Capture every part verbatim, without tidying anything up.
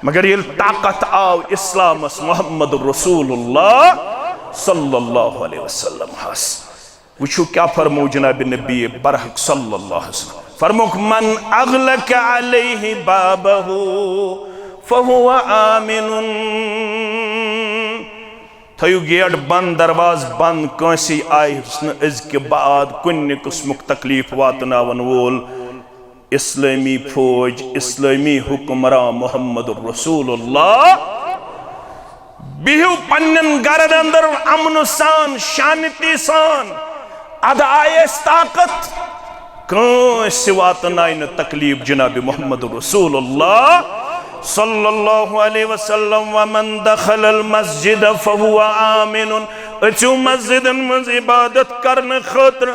مگر ییٚلہِ طاقت آو اسلامس محمد رسول اللہ صلی اللہ علیہ وسلم ہس، وٕچھِو کیٛاہ فرموو جناب نبی برحق صلی اللہ علیہ وسلم، فرمووُکھ، "من اغلق علیہ بابہ فہو آمن"۔ تھٲیِو گیٹ بنٛد، دروازٕ بنٛد، کٲنٛسی آیہِ نہٕ أزکہِ بعد کُنہِ قٕسمُک تکلیٖف واتناون وول اسلٲمی فوج، اسلٲمی حکمران محمد رسول اللہ۔ بِہِو پننٮ۪ن گرن اندر امن سان، شانتی سان۔ ادٕ آیہِ اَسہِ طاقت، کٲنٛسہِ واتنایہِ نہٕ تکلیٖف جناب محمد رسول اللہ صلی اللہ علیہ وسلم۔ "ومن دخل المسجد فهو آمن"۔ أژِو مسجدن منٛز عبادت کرنہٕ خٲطرٕ،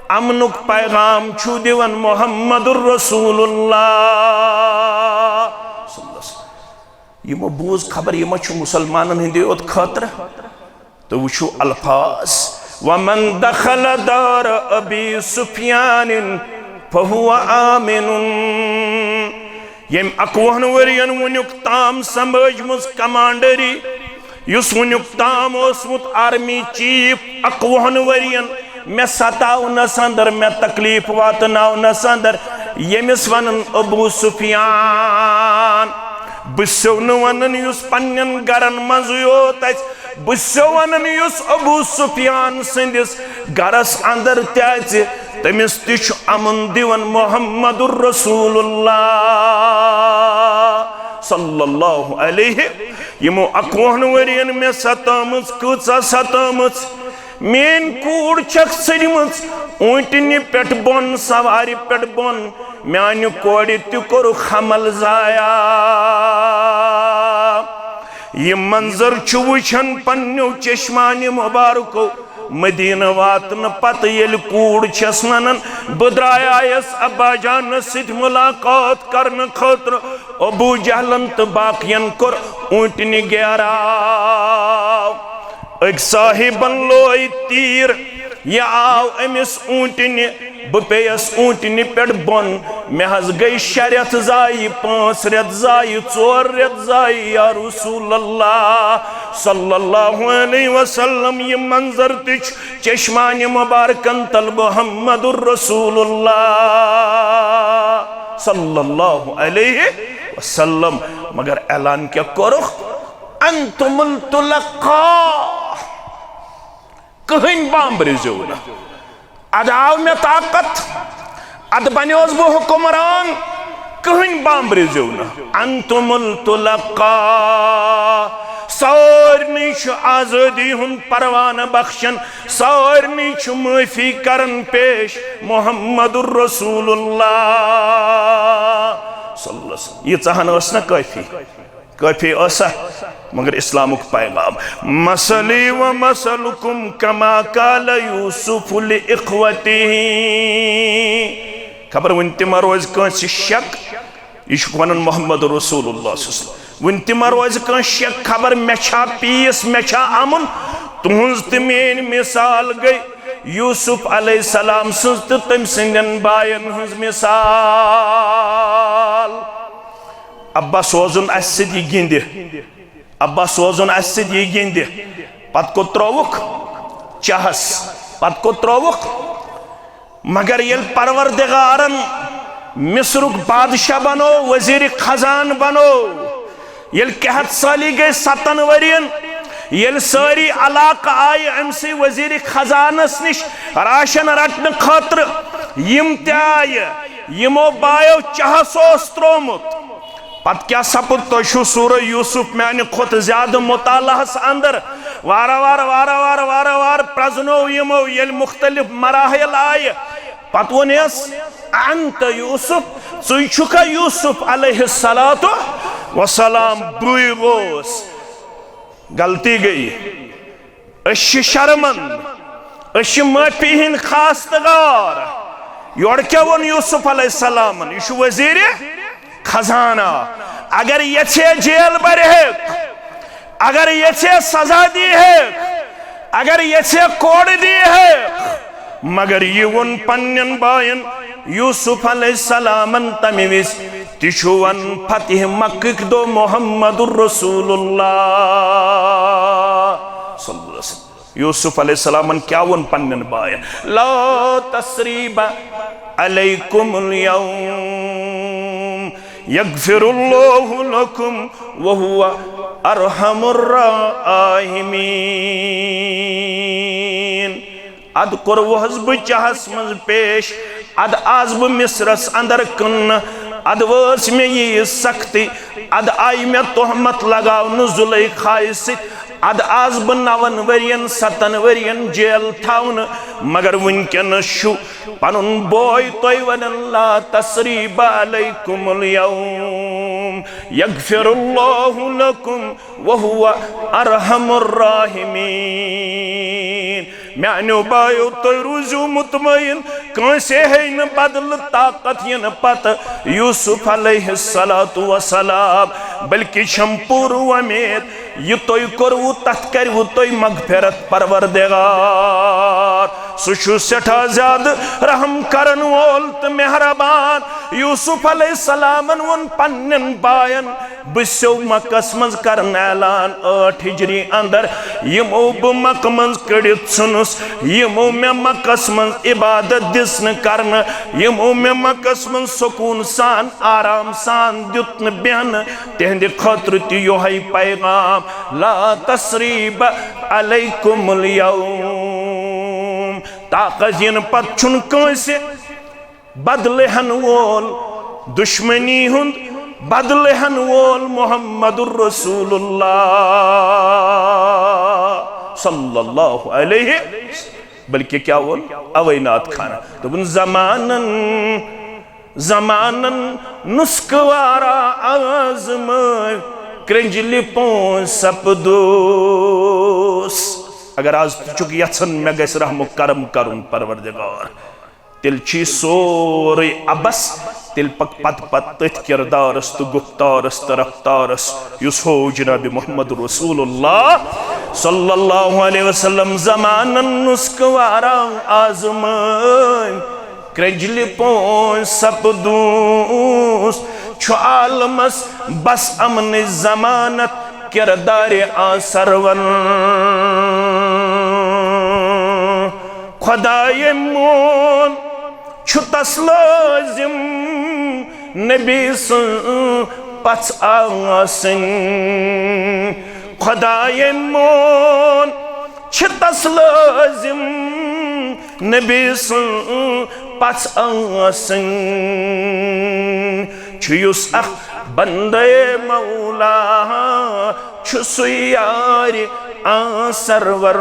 امنُک پیغام چھُ دِوان محمد رسول اللہ صلی اللہ علیہ وسلم۔ یِمو بوٗز خبر، یہِ ما چھُ مُسلمانن ہٕنٛدِ یوت خٲطرٕ؟ تہٕ وٕچھِو الفاظ، "ومن دخل دار ابی سفیان فہو آمن"۔ ییٚمۍ اَکوُہن ؤرین وٕنیُک تام سنبھٲجمٕژ کمانڈری، یُس وٕنیُک تام اوسمُت آرمی چیف اَکوُہن ؤرین، مےٚ ستاونس اندر، مےٚ تکلیف واتناونس اندر، ییٚمِس ونان ابو سفیان۔ بہٕ چھُسو نہٕ ونان یُس پننٮ۪ن گرن منٛزٕے یوت اژِ، بہٕ چھُسو ونان یُس ابو سفیان سٕنٛدِس گرس اندر تہِ اژِ، تٔمِس تہِ چھُ امن دِوان محمد رسول اللہ صلی اللہ علیہ۔ یِمو اَکوُہن ؤرین مےٚ ستٲمٕژ، کۭژاہ ستٲمٕژ۔ میٲنۍ کوٗر چھکھ ژھٕنمٕژ اوٗنٹنہِ پٮ۪ٹھ بۄن، سوارِ پٮ۪ٹھ بۄن۔ میانہِ کورِ تہِ کوٚرُکھ حمل ضایع۔ یہِ منظر چھُ وٕچھان پننیو چشمانہِ مبارکو۔ مدینہ واتنہٕ پتہٕ ییٚلہِ کوٗر چھس ونان، "بہٕ درٛایایس ابا جانس سۭتۍ ملاقات کرنہٕ خٲطرٕ"، ابو جہلن تہٕ باقین کوٚر اوٗنٹنہِ گیراو۔ أکۍ صاحبن لوے تیٖر، یہِ آو أمِس اوٗنٹنہِ، بہٕ پیٚیس اوٗنٹنہِ پٮ۪ٹھ بۄن۔ مےٚ حظ گٔے شےٚ رٮ۪تھ ضایہِ، پانٛژھ رٮ۪تھ ضایہِ، ژور رٮ۪تھ ضایہِ، یا رسول اللہ صلی اللہ علیہ وسلم۔ یہِ منظر تہِ چھُ چشمانہِ مبارکن تل محمد رسول اللہ صلی اللہ علیہ وسلم۔ مگر اعلان کیٛاہ کوٚرُکھ؟ انتم التلقاء۔ کٕہٕنۍ بامبرِزیو نہٕ۔ ادٕ آو مےٚ طاقت، ادٕ بنیوس بہٕ حکمران، کٕہٕنۍ بامبرِزیو نہٕ۔ انتم التلقاء۔ سارنٕے چھُ آزٲدی ہُنٛد پروانہٕ بخشن، سارنٕے چھُ معٲفی کرن پیش محمد رسول اللہ صلی اللہ علیہ وسلم۔ ییٖژاہن ٲس نہ کٲفی؟ کٲفی ٲسا؟ مگر اسلامُک پیغام، "مثلی و مثلکم کما قال یوسف لإخوته"۔ خبر وُنہِ تہِ ما روزِ کٲنٛسہِ شک؟ یہِ چھُکھ ونان محمد رسول اللہ صلی اللہ علیہ وسلم۔ وُنہِ تہِ ما روزِ کٲنٛسہِ شک؟ خبر مےٚ چھا پیٖس، مےٚ چھا امُن؟ تُہنٛز تہٕ میٲنۍ مثال گٔے یوسف علیہ السلام سٕنٛز تہٕ تٔمۍ سٕنٛدٮ۪ن باین ہٕنٛز مثال۔ ابا سوزُن اسہِ سۭتۍ یہِ گِنٛدِ، ابا سوزُن اسہِ سۭتۍ یہِ گِنٛدِ۔ پتہٕ کوٚت ترٛووُکھ؟ چاہس۔ پتہٕ کوٚت ترٛووُکھ؟ مگر ییٚلہِ پروردگارن مصرُک بادشاہ بنو، وزیر خزان بنو، ییٚلہِ قحط سٲلی گٔے ستن ؤرین، ییٚلہِ سٲری علاقہٕ آیہِ أمۍ سٕے وزیر خزانس نِش راشن رٹنہٕ خٲطرٕ، یِم تہِ آیہِ، یِمو بایو چہس اوس ترٛوومُت۔ پتہٕ کیٛاہ سپُد؟ تُہۍ چھِو سورہ یوسف میانہِ کھۄتہٕ زیادٕ مطالعہس اندر۔ وارٕ وارٕ، وارٕ وارٕ، وارٕ وارٕ پرزنوو یِمو، ییٚلہِ مختلف مراحل آیہِ۔ پتہٕ ووٚن یس، "انت یوسف، ژٕے چھُکھا یوسف علیہ الصلوۃ والسلام؟" بٕے گوس۔ غلطی گٔیہِ۔ أسۍ چھِ شرمند، أسۍ چھِ معٲفی ہٕنٛدۍ خواستگار۔ یورٕ کیٛاہ ووٚن یوسف علیہ السلامن؟ یہِ چھُ وزیٖرِ خزانہ۔ اگر یژھے جیل برِ ہے، اگر یژھے سزا دی ہے، اگر یژھے کوڑ دی ہے، مگر یہِ ووٚن پننٮ۪ن باین یوسف علیہ السلامن تمہِ وِزِ، تہِ چھُ وَن فتح مکٕکۍ دۄہ محمد رسول اللہ صلی اللہ علیہ وسلم۔ یوسف علیہ السلامن کیٛاہ ووٚن پننٮ۪ن باین؟ لا تثریب علیکم الیوم یغفر اللہ لکم وہو ارحم الراحمین۔ اد کوٚروہس بہٕ چاہس منٛز پیش، اد آس بہٕ مصرس اندر کٕننہٕ، اد وٲژ مےٚ یہِ سختی، اد آیہِ مےٚ تہمت لگاونہٕ زلیخایہِ سۭتۍ، اد آس بہٕ نون ؤرین، ستن ؤرین جیل تھاونہٕ، مگر وٕنکیٚنس چھُ پنُن بوے تۄہہِ ونان، لا تثریب علیکم الیوم یغفر اللہ لکم وہو ارحم الراحمین۔ میانیو بایو، تُہۍ روٗزِو مطمئن، کٲنٛسے ہیٚیہِ نہٕ بدلہٕ طاقت یِنہٕ پتہٕ یوسف علیہ الصلوۃ والسلام، بلکہ چھم پوٗرٕ وۄمید یہِ تۄہہِ کوٚروٕ، تتھ کروٕ تۄہہِ مغفرت پروردگار۔ سُہ چھُ سٮ۪ٹھاہ زیادٕ رحم کرن وول تہٕ مہربان۔ یوسف علیہ السلامن ووٚن پننٮ۪ن باین، بہٕ سیوٚو مکس منٛز کرن اعلان ٲٹھ ہجری اندر، یِمو بہٕ مکہٕ منٛز کٔڑِتھ ژھُنُس، یِمو مےٚ مکس منٛز عبادت دِژ نہٕ کرنہٕ، یِمو مےٚ مکس منٛز سکوٗن سان، آرام سان دیُت نہٕ بیٚہنہٕ، تِہنٛدِ خٲطرٕ تہِ یِہوٚے پیغام، لا تثریب علیکم الیوم۔ طاقت یِنہٕ پتہٕ چھُنہٕ کٲنٛسہِ بدلہٕ ہن وول، دشمنی ہُنٛد بدلہٕ ہن وول محمد رسول اللہ صلی اللہ علیہ۔ بلکہ کیٛاہ ووٚن اوے نعت خانن؟ دوٚپُن، زمانن، زمانن نسخہٕ وارا آزمٲوۍ، کرنجلہِ پونٛسہٕ سپدوس۔ اگر آز تہِ چھُکھ یژھان مےٚ گژھِ رحم و کرم کرُن پروردگار، تیٚلہِ چھُ یہِ سورُے عبث۔ تیٚلہِ پک پتہٕ پتہٕ تٔتھۍ کردارس تہٕ گفتارس تہٕ رفتارس، یُس ہوو جناب محمد رسول اللہ صلی اللہ علیہ وسلم۔ زمانن نسخہٕ وارا آزمٲوۍ، کرنجلہِ پونٛسہٕ سپدوس۔ چھُ عالمس بس امنٕچ ضمانت، کردارِ آسرون۔ خدایے مون چھُ تس لٲزم نبی سٕنٛز پژھ آسٕنۍ۔ خدایے مون چھِ تس لٲزم نبی سٕنٛز پژھ آسٕنۍ۔ چھُ یُس اکھ بندے مولا چھُ سُے یارِ آ سرور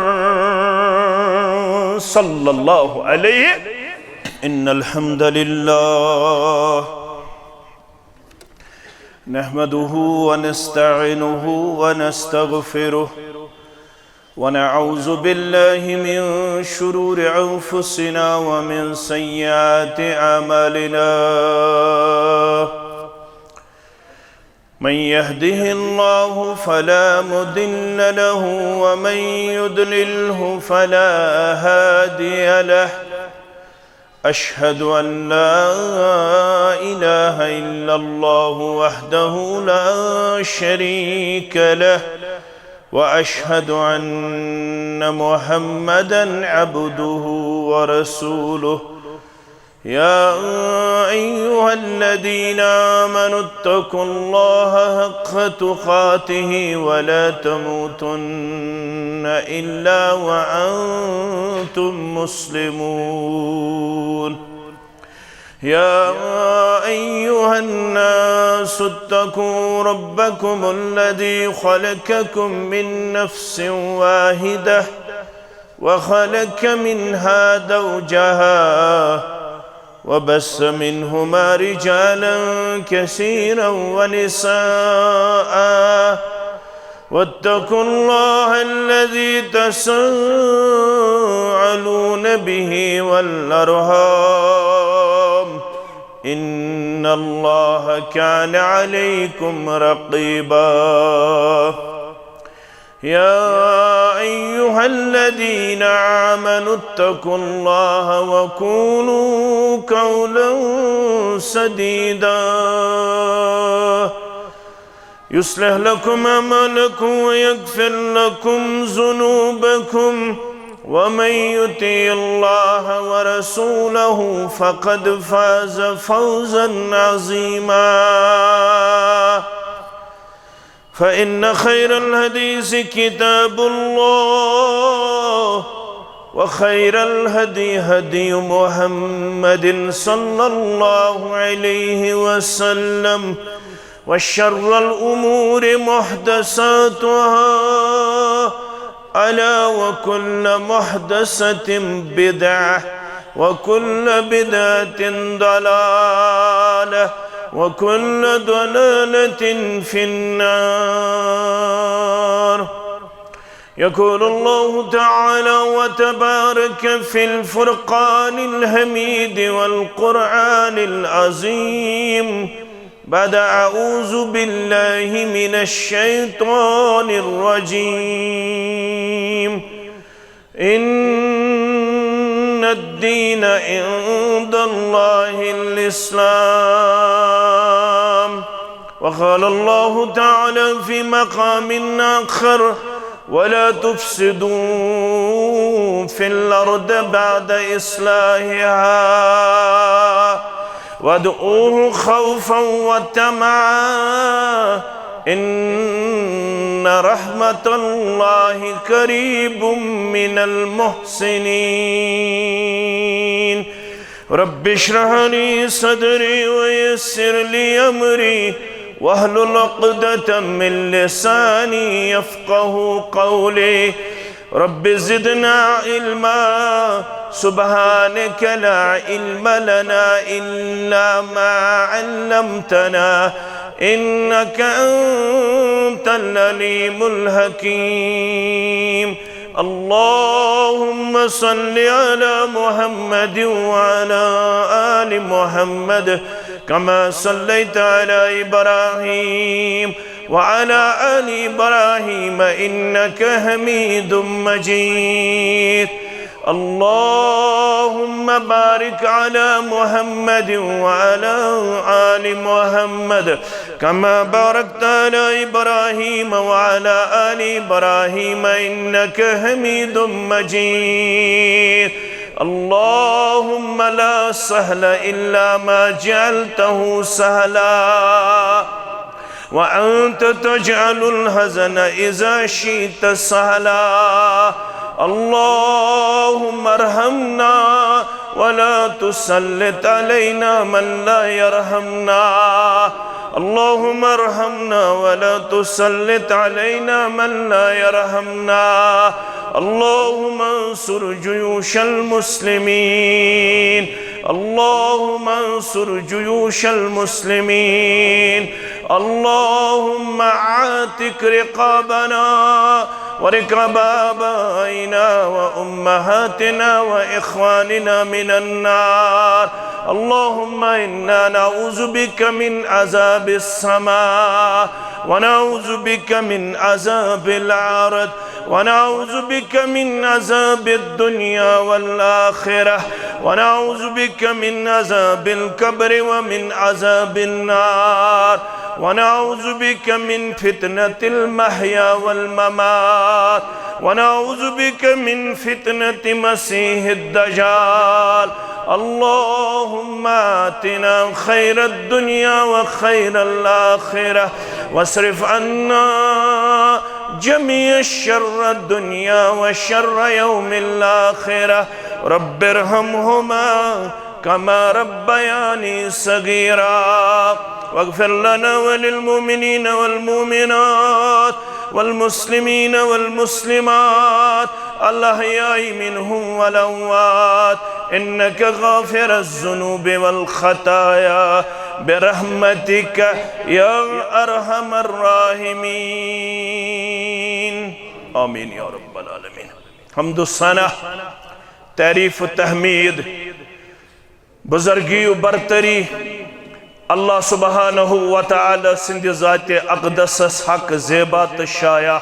صلی اللہ علیہ۔ ان الحمد للہ نحمده ونستعينه ونستغفره ونعوذ بالله من شرور أنفسنا ومن سيئات أعمالنا. من يهده الله فلا مضل له ومن يضلله فلا هادي له. أشهد أن لا إله إلا الله وحده لا شريك له، وأشهد أن محمدا عبده ورسوله. يا أيها الذين آمنوا اتقوا الله حق تقاته ولا تموتن إلا وأنتم مسلمون. يا أيها الناس اتقوا ربكم الذي خلقكم من نفس واحدة وخلق منها زوجها وبث منهما رجالا كثيرا ونساء واتقوا الله الذي تساءلون به والأرحام إن الله كان عليكم رقيبا. يا أيها الذين آمنوا اتقوا الله وقولوا قولا سديدا يصلح لكم أعمالكم ويغفر لكم ذنوبكم ومن يطع الله ورسوله فقد فاز فوزا عظيما. فإن خير الحديث كتاب الله وخير الهدي هدي محمد صلى الله عليه وسلم وشر الأمور محدثاتها ألا وكل محدثة بدعة وكل بدعة ضلالة وكل ضلالة في النار. يقول الله تعالى وتبارك في الفرقان الحميد والقرآن العظيم بعد أعوذ بالله من الشيطان الرجيم. إن الدين عند الله الإسلام. وقال الله تعالى في مقام آخر: ولا تفسدوا في الأرض بعد إصلاحها وادعوه خوفا وطمعا إن رحمة الله قريب من المحسنين. رب اشرح لي صدري ويسر لي أمري واحلل عقدة من لساني يفقه قولي. رب زدنا علما. سبحانك لا علم لنا إلا ما علمتنا إنك أنت العليم الحكيم. اللهم صل على محمد وعلى آل محمد كما صليت على إبراهيم وعلى آل إبراهيم إنك حميد مجيد. اللهم بارك على محمد وعلى آل محمد كما باركت على إبراهيم وعلى آل إبراهيم إنك حميد مجيد. اللهم لا سهل إلا ما جعلته سهلا وأنت تجعل الحزن إذا شئت سهلا. اللهم ارحمنا ولا تسلط علينا من لا يرحمنا. اللهم ارحمنا ولا تسلط علينا من لا يرحمنا. اللهم انصر جيوش المسلمين. اللهم انصر جيوش المسلمين. اللهم اعتق رقابنا ورقاب آبائنا وأمهاتنا وإخواننا من النار. اللهم إنا نعوذ بك من عذاب السماء ونعوذ بك من عذاب الأرض ونعوذ بك من عذاب الدنيا والآخرة ونعوذ بك من عذاب القبر ومن عذاب النار ونعوذ بك من فتنة المحيا والممات ونعوذ بك من فتنة مسيح الدجال. اللهم آتنا خير الدنيا وخير الآخرة واصرف عنا جميع شر الدنيا وشر يوم الآخرة. رب ارحمهما كما ربياني صغيرا. واغفر لنا وللمؤمنين والمؤمنات والمسلمين والمسلمات الأحياء منهم والأموات إنك غافر الذنوب والخطايا برحمتك يا أرحم الراحمين. آمين يا رب العالمين. حمد و ثنا، تعریف و تحمید، بزرگی و برتری اللہ سبحانہ و تعالی سٕنٛدِ ذاتِ اقدسس حق زیبا تہٕ شایع۔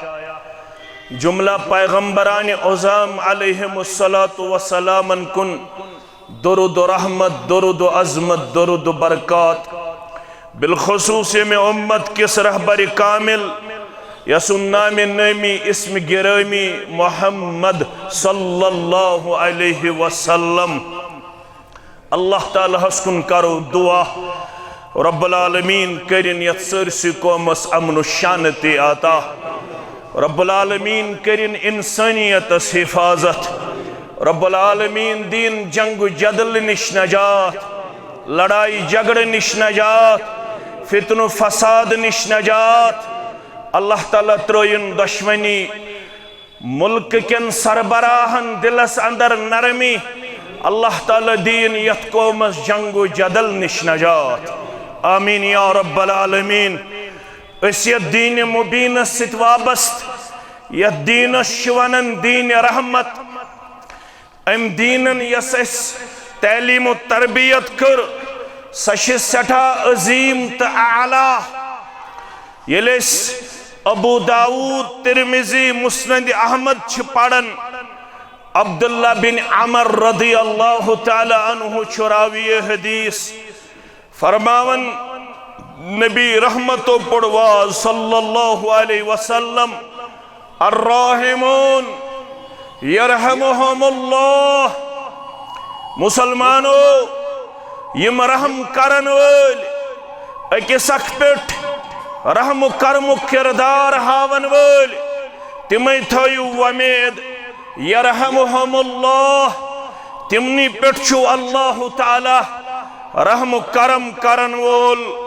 جملہ پیغمبران عظام علیہم الصلوۃ والسلامن کن درود و رحمت، درود و عظمت، درود و برکات۔ بالخصوص ییٚمہِ امت کس رہبر کامل، یسُن نام نامی اسم گرامی محمد صلی اللہ علیہ وسلم۔ اللہ تعالیٰ ہس کُن کرو دعا، رب العالمین کٔرِن یتھ سٲرسٕے قومس امن و شانتی عطا۔ رب العالمین کٔرِن انسانیتس حفاظت۔ رب العالمین دِیِن جنگ و جدل نش نجات، لڑائی جھگڑٕ نش نجات، فتنہٕ فساد نش نجات۔ اللہ تعالیٰ ترٲیِن دشمنی ملک کٮ۪ن سربراہن دلس اندر نرمی۔ اللہ تعالیٰ دِیِن یتھ قومس جنگ و جدل نش نجات۔ آمین یا رب العالمین۔ أسۍ یتھ دین مبینس سۭتۍ وابستہٕ، یتھ دینس چھِ ونان دین رحمت، أمۍ دیٖنن یۄس اَسہِ تعلیٖم و تربیت کٔر، سۄ چھِ سٮ۪ٹھاہ عظیٖم تہٕ اعلیٰ۔ ییٚلہِ أسۍ ابو داؤد، ترمذی، مسند احمد چھِ پران، عبداللہ بن عمر رضی اللہ تعالیٰ عنہ چھُ راوی حدیث۔ فرماون نبی رحمتو پڑواز صلی اللہ علیہ وسلم، الراحمون یرحمہم اللہ۔ مسلمانو، یِم رحم کرن وٲلۍ، أکِس اکھ پٮ۪ٹھ رحم و کرمُک کردار ہاون وٲلۍ، تِمے تھٲیِو وۄمید، یرحمہم اللہ، تِمنٕے پٮ۪ٹھ چھُ اللہ تعالیٰ رحم و کرم کرن وول۔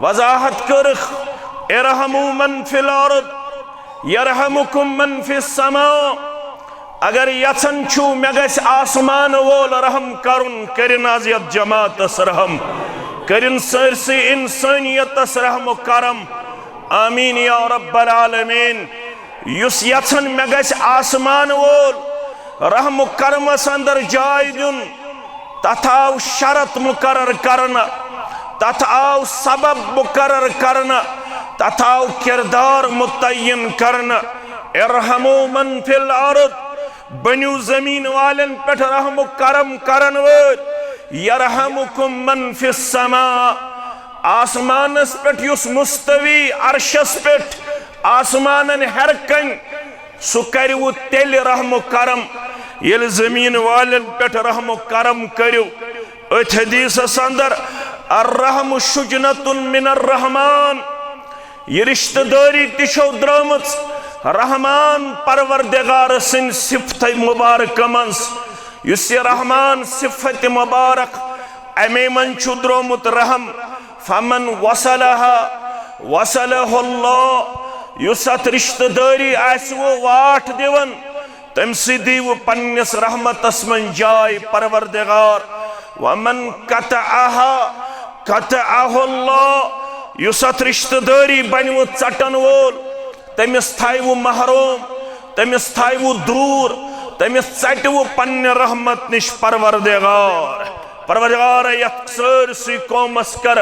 وضاحت کٔرٕکھ، ارحموا من فی الارض یرحمکم من فی السماء۔ اگر یژھان چھُو مےٚ گژھِ آسمان وول رحم کرُن، کٔرِن از یتھ جماعتس رحم، کٔرِن سٲرسٕے انسٲنیتس رحم و کرم۔ آمین یا رب العالمین۔ یُس یژھان مےٚ گژھِ آسمان وول رحم و کرمس اندر جاے دیُن، تتھ آو شرط مقرر کرنہٕ، تتھ آو سبب مقرر کرنہٕ، تتھ آو کردار متعین کرنہٕ۔ ارحموا من فی الارض، بنیو زمین والن پٮ۪ٹھ رحم و کرم کرن وٲلۍ، یرحمکم من فی السماء، آسمانس پٮ۪ٹھ یُس مستوی عرشس پٮ۪ٹھ آسمانن ہیرٕ کنۍ، سُہ کرِوٕ تیٚلہِ رحم و کرم، ییٚلہِ زمین والٮ۪ن پٮ۪ٹھ رحم و کرم کٔرِو۔ أتھۍ حدیثس اندر، الرحم شجنة من الرحمن، یہِ رشتہٕ دٲری تہِ چھو درٲمٕژ رحمان پروردگار سٕنٛدِ صفتہِ مبارکہ منٛز۔ یُس یہِ رحمان صفت مبارک، امے منٛز چھُ درٛومُت رحم۔ فمن وصلها وصله اللہ، یُس اتھ رشتہٕ دٲری آسہِ وۄنۍ واٹھ دِوان، تٔمۍ سٕے دیٖوٕ پننِس رحمتس منٛز جاے پروردگار۔ ومن قطعها قطعه اللہ، یُس اتھ رشتہٕ دٲری بنِوٕ ژٹن وول، تٔمِس تھایوٕ محروم، تٔمِس تھایوٕ دوٗر، تٔمِس ژٹِوٕ پننہِ رحمت نِش پروردگار۔ پروردگار، یتھ سٲرسٕے قومس کر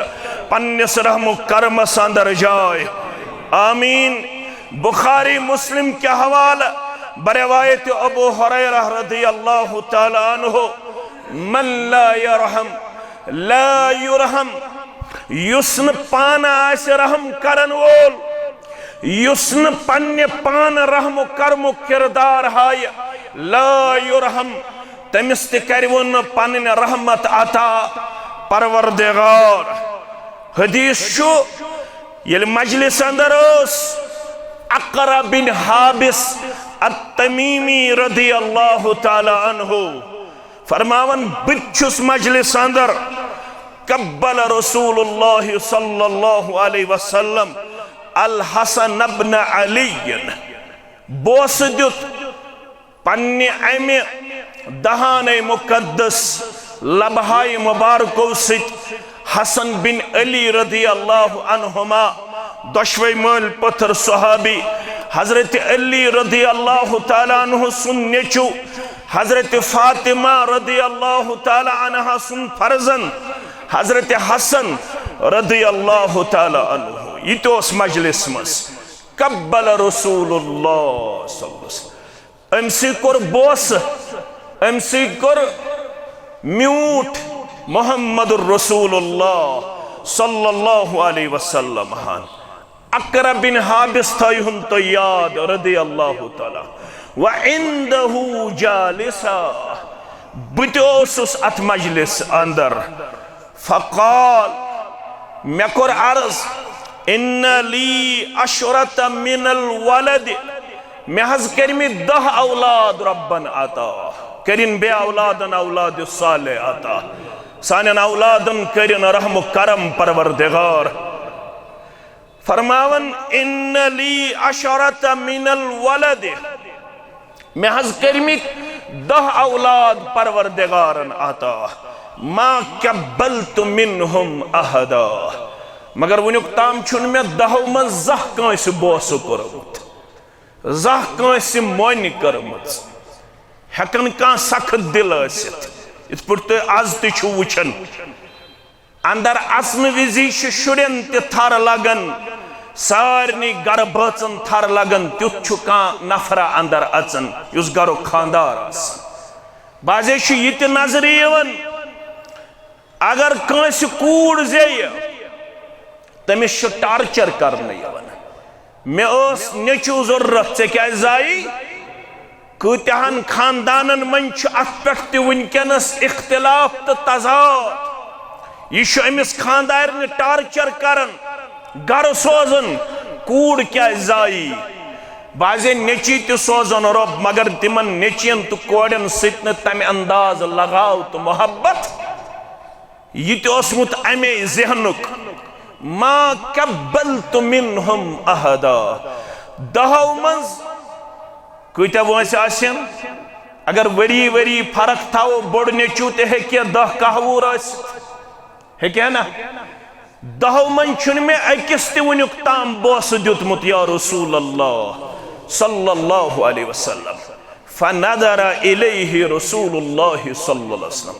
پننِس رحم و کرمس اندر جاے۔ آمین۔ بخاری مسلم کہِ حوالہٕ بروایت ابو ہریرہ رضی اللہ تعالیٰ عنہ، من لا یرحم لا یرحم، یُس نہٕ پانہٕ آسہِ رحم کرن وول، یُس نہٕ پننہِ پانہٕ رحم و کرمُک کردار ہایہِ، لا یرحم، تٔمِس تہِ کرِوٕ نہٕ پنٕنۍ رحمت عطا پروردگار۔ حدیث چھُ، ییٚلہِ مجلس اندر اوس عقرہ بن حابس التمیمی رضی اللہ تعالیٰ عنہ، فرماوان، بہٕ تہِ چھُس مجلس اندر، قبل رسول اللہ صلی اللہ علیہ وسلم الحسن ابن علی، بوسہٕ دیُت پننہِ امہِ دہانہ مقدس لبہائے مبارکو سۭتۍ حسن بن علی رضی اللہ عنہما، دۄشوے مٲلۍ پٔتھر صحابی، حضرت علی رضی اللہ تعالیٰ عنہ سُنٛد نیٚچو، حضرت فاطمہ رضی اللہ تعالیٰ عنہا سُنٛد فرزند، حضرت حسن رضی اللہ تعالیٰ عنہ۔ یہِ تہِ اوس مجلس منٛز۔ قبل رسول اللہ صلی اللہ علیہ وسلم۔ أمۍ سٕے کوٚر بوسہٕ، أمۍ سٕے کوٚر میوٗٹھ محمد رسول اللہ صلی اللہ علیہ وسلم ہن۔ اقرع بن حابس تھٲیہُن تُہۍ یاد، رضی اللہ تعالیٰ۔ وعنده جالسا، بہٕ تہِ اوسُس اتھ مجلس اندر۔ فقال، مےٚ کوٚر عرض، ان لی عشرة من الولد، مےٚ حظ کٔرمٕتۍ دَہ اولاد رۄبن عطا، کٔرِن بیٚیہِ اولادن اولاد صالح عطا، سانٮ۪ن اولادن کٔرِن رحم و کرم پروردگار۔ فرماوان، ان لی عشرة من الولد، مےٚ حظ کٔرمٕتۍ دَہ اولاد پروردگارن عطا، ما قبلت منهم احدا، مگر وُنیُک تام چھُنہٕ مےٚ دَہو منٛز زانٛہہ کٲنٛسہِ بوسہٕ کوٚرمُت، زانٛہہ کٲنٛسہِ مۄنۍ کٔرمٕژ۔ ہٮ۪کن کانٛہہ سخت دل ٲسِتھ، یِتھ پٲٹھۍ تُہۍ از تہِ چھِو وٕچھان۔ اندر اژنہٕ وِزی چھِ شُرٮ۪ن تہِ تھر لگان، سارنٕے گرٕ بٲژن تھر لگان۔ تیُتھ چھُ کانٛہہ نفرا اندر اژان یُس گرُک خاندار آسہِ۔ بعضے چھُ یہِ تہِ نظرِ یِوان، اگر کٲنٛسہِ کوٗر زیٚیہِ، تٔمِس چھُ ٹارچر کرنہٕ یِوان۔ مےٚ ٲس نیٚچوٗ ضروٗرت، ژےٚ کیٛازِ زایہِ؟ کۭتیاہن خاندانن منٛز چھُ اتھ پٮ۪ٹھ تہِ وٕنکیٚنس اختلاف تہٕ تضاد۔ یہِ چھُ أمِس خاندارنہِ ٹارچر کران، گرٕ سوزان، کوٗر کیٛازِ زایہِ؟ بعضے نیٚچی تہِ سوزان رۄب، مگر تِمن نیٚچین تہٕ کورٮ۪ن سۭتۍ نہٕ تمہِ انداز لگاو تہٕ محبت۔ یہِ تہِ اوسمُت امے ذہنُک، ما قبلت منهم احدا۔ دہو منٛز کۭتیاہ وٲنٛسہِ آسن؟ اگر ؤری ؤری فرق تھاوو، بوٚڑ نیٚچوٗ تہِ ہیٚکہِ دَہ کاہ وُہُر ٲسِتھ، ہیٚکہِ ہا نہ؟ دہو منٛز چھُنہٕ مےٚ أکِس تہِ وُنیُک تام بوسہٕ دیُتمُت، یا رسول اللہ صلی اللہ علیہ وسلم۔ فنظر الیہ رسول اللہ صلی اللہ علیہ وسلم۔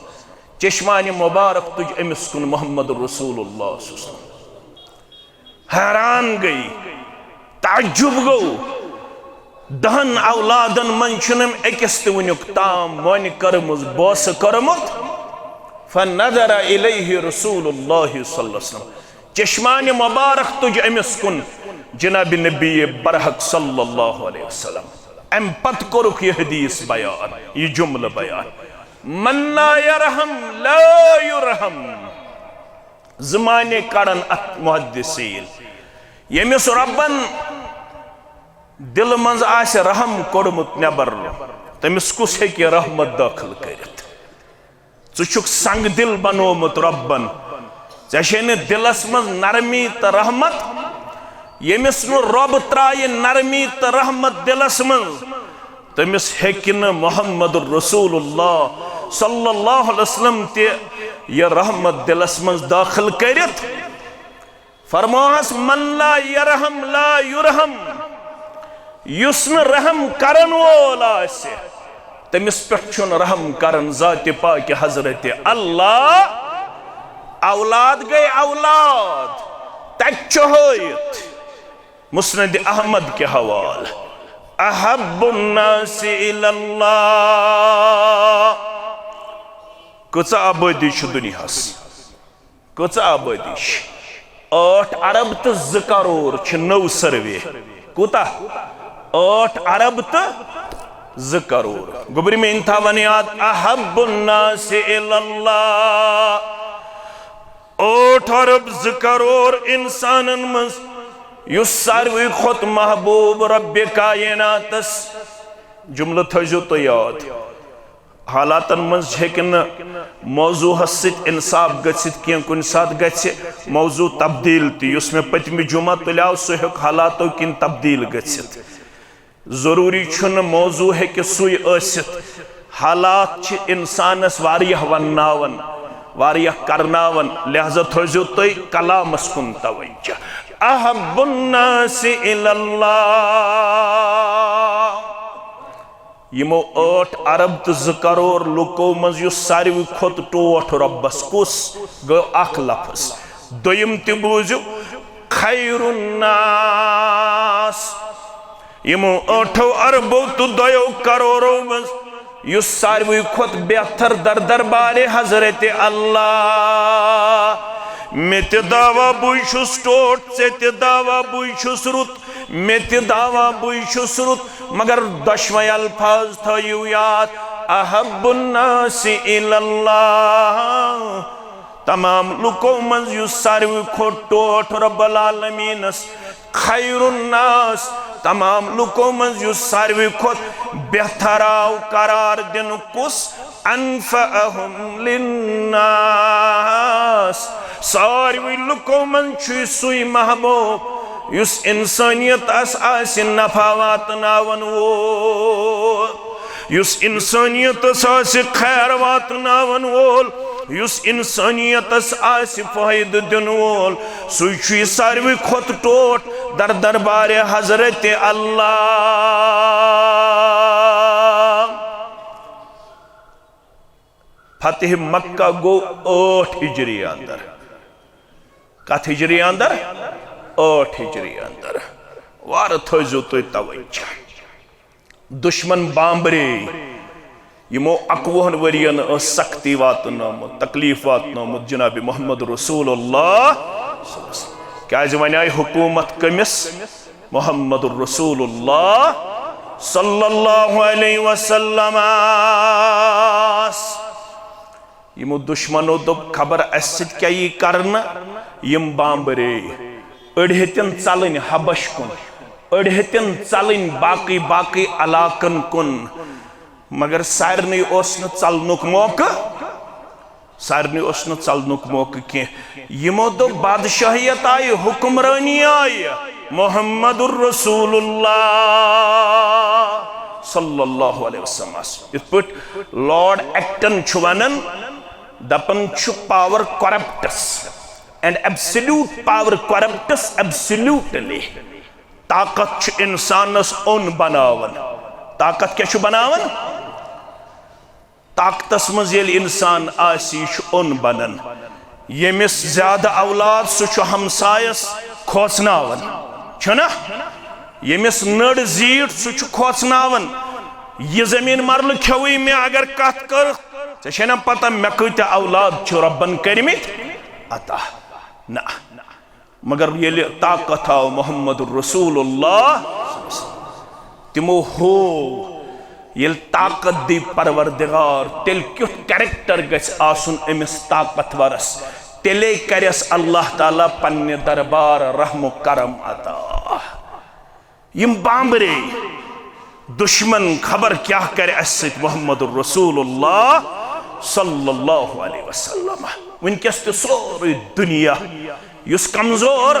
چشمانِ مبارک تُج أمِس کُن محمد رسول اللہ صلی اللہ علیہ وسلم۔ حیران گٔے، تعجب گوٚو، دہن اولادن منٛز چھُنہٕ أمۍ أکِس تہِ وُنیُک تام مۄنہِ کٔرمٕژ، بوسہٕ کٔرمُت۔ فنظر الیہ رسول اللہ صلی اللہ علیہ وسلم۔ چشمانِ مبارک تُج أمِس کُن جناب نبی برحق صلی اللہ علیہ وسلم۔ امہِ پتہٕ کوٚرُکھ یہِ حدیث بیان، یہِ جملہٕ بیان، من لا یرحم لا یرحم۔ زٕ معنی کڑن اتھ محدثین۔ ییٚمِس رۄبن دلہٕ منٛز آسہِ رحم کوٚڑمُت نٮ۪بر، تٔمِس کُس ہیٚکہِ رحمت دٲخل کٔرِتھ؟ ژٕ چھُکھ سنگ دل بنوومُت رۄبن، ژےٚ چھے نہٕ دلس منٛز نرمی تہٕ رحمت۔ ییٚمِس نہٕ رۄب ترایہِ نرمی تہٕ رحمت دلس منٛز، تٔمِس ہیٚکہِ نہٕ محمد رسول اللہ صلی اللہ علیہ وسلم تہِ یہِ رحمت دلس منٛز دٲخل کٔرِتھ۔ فرموہس، من لا یرحم لا یرحم، یُس نہٕ رحم کرن وول آسہِ، تٔمِس پٮ۪ٹھ چھُنہٕ رحم کران ذاتِ پاکِ حضرت اللہ۔ اولاد گٔے اولاد، تتہِ چھُ ہٲیِتھ مسند احمد کہِ حوالہٕ، احب الناس الی اللہ، کۭژاہ آبٲدی چھِ دُنیاہس؟ کۭژاہ آبٲدی چھِ؟ ٲٹھ ارب تہٕ زٕ کرور چھِ نٔو سروے۔ کوٗتاہ؟ ٲٹھ ارب تہٕ زٕ کرور۔ گوٚبرِ، مےٚ تھاوان یاد، احب الناس الی اللہ۔ ٲٹھ ارب زٕ کرور انسانن منٛز یُس ساروی کھۄتہٕ محبوب رب کائناتس، جملہٕ تھٲیزیو تُہۍ یاد، حالاتن منٛز ہیٚکہِ نہٕ موضوعس سۭتۍ انصاف گٔژھِتھ کینٛہہ۔ کُنہِ ساتہٕ گژھِ موضوع تبدیل تہِ۔ یُس مےٚ پٔتمہِ جمعہ تُلیو، سُہ ہیوٚک حالاتو کِنۍ تبدیل گٔژھِتھ۔ ضروٗری چھُنہٕ موضوع ہیٚکہِ سُے ٲسِتھ۔ حالات چھِ انسانس واریاہ ونناوان، واریاہ کرناوان، لہذا تھٲیزیو تُہۍ کلامس کُن توجہ۔ احب الناس الی اللہ۔ یِمو ٲٹھ ارب تہٕ زٕ کرور لُکو منٛز یُس ساروی کھۄتہٕ ٹوٹھ رۄبس، کُس؟ گوٚو اکھ لفظ۔ دوٚیِم تہِ بوٗزِو، خیر الناس۔ یِمو ٲٹھو اربو تہٕ دۄیو کرورو منٛز یُس ساروٕے کھۄتہٕ بہتر در دربارِ حضرت اللہ۔ مےٚ تہِ دعویٰ بٕے چھُس ٹوٹھ، ژےٚ تہِ دعویٰ بٕے چھُس رُت، مےٚ تہِ دعویٰ بٕے چھُس رُت، مگر دۄشوے الفاظ تھٲیِو یاد، احب الناس الی اللہ۔ تمام لُکو منٛز یُس ساروٕے کھۄتہٕ ٹوٹھ رب العالمینس، خیر الناس، تمام لُکو منٛز یُس ساروٕے کھۄتہٕ بہتر آو قرار دِنہٕ، کُس؟ انفعہم للناس۔ ساروٕے لُکو منٛز چھُ سُے محبوب یُس انسانیتس آسہِ نفع واتناون وول، یُس انسانیتس آسہِ خیر واتناون وول، یُس انسانیتس آسہِ فٲیدٕ دِنہٕ وول، سُے چھُ یہِ ساروٕے کھۄتہٕ ٹوٹھ در دربارِ حضرت اللہ۔ فتح مکہ گوٚو ٲٹھ ہجری اندر۔ کتھ ہجری اندر؟ ٲٹھ ہجری اندر۔ وارٕ تھٲیزیو تُہۍ توجہ۔ دشمن بامبرے، یِمو اَکوُہن ؤرین ٲس سختی واتنٲومٕژ، تکلیف واتنٲومٕژ جناب محمد رسول اللہ۔ کیازِ وۄنۍ آیہِ حکومت کٔمِس؟ محمد رسول اللہ صلی اللہ علیہ وسلم۔ یِمو دشمنو دوٚپ، خبر اَسہِ سۭتۍ کیٛاہ یی کرنہٕ؟ یِم بامبرے۔ أڑۍ ہیٚتِن ژلٕنۍ حبش کُن، أڑۍ ہیٚتِن ژلٕنۍ باقٕے باقٕے علاقن کُن، مگر سارنٕے اوس نہٕ ژلنُک موقعہٕ، سارنٕے اوس نہٕ ژلنُک موقعہٕ کینٛہہ۔ یِمو دوٚپ، بادشاہیت آیہِ، حکمرٲنی آیہِ، محمد رسول اللہ صلی اللہ علیہ وسلم۔ یِتھ پٲٹھۍ لارڈ ایکٹن چھُ ونان، دپان چھُ، power corrupts and absolute power corrupts absolutely۔ طاقت چھُ انسانس اوٚن بناوان۔ طاقت کیٛاہ چھُ بناوان؟ طاقتس منٛز ییٚلہِ انسان آسہِ، یہِ چھُ اوٚن بنان۔ ییٚمِس زیادٕ اولاد، سُہ چھُ ہمسایس کھوژناوان، چھُنہ؟ ییٚمِس نٔر زیٖٹھ، سُہ چھُ کھوژناوان۔ یہِ زٔمیٖن مرلہٕ کھیوٚوٕے مےٚ اگر کتھ کٔرٕکھ، ژےٚ چھے نہ پتہ مےٚ کۭتیاہ اولاد چھِ رۄبن کٔرمٕتۍ عطا؟ نہ۔ مگر ییٚلہِ طاقت آو محمد رسول اللہ، تِمو ہوو، ییٚلہِ طاقت دی پروردگار، تیٚلہِ کیُتھ character گژھِ آسُن أمِس طاقتورس، تیٚلے کرٮ۪س اللہ تعالیٰ پننہِ دربار رحم و کرم عطا۔ یِم بامبرے دشمن خبر کیٛاہ کرِ اَسہِ سۭتۍ محمد رسول اللہ صلی اللہ علیہ وسلم۔ وٕنکیٚس تہِ سورُے دُنیا یُس کمزور،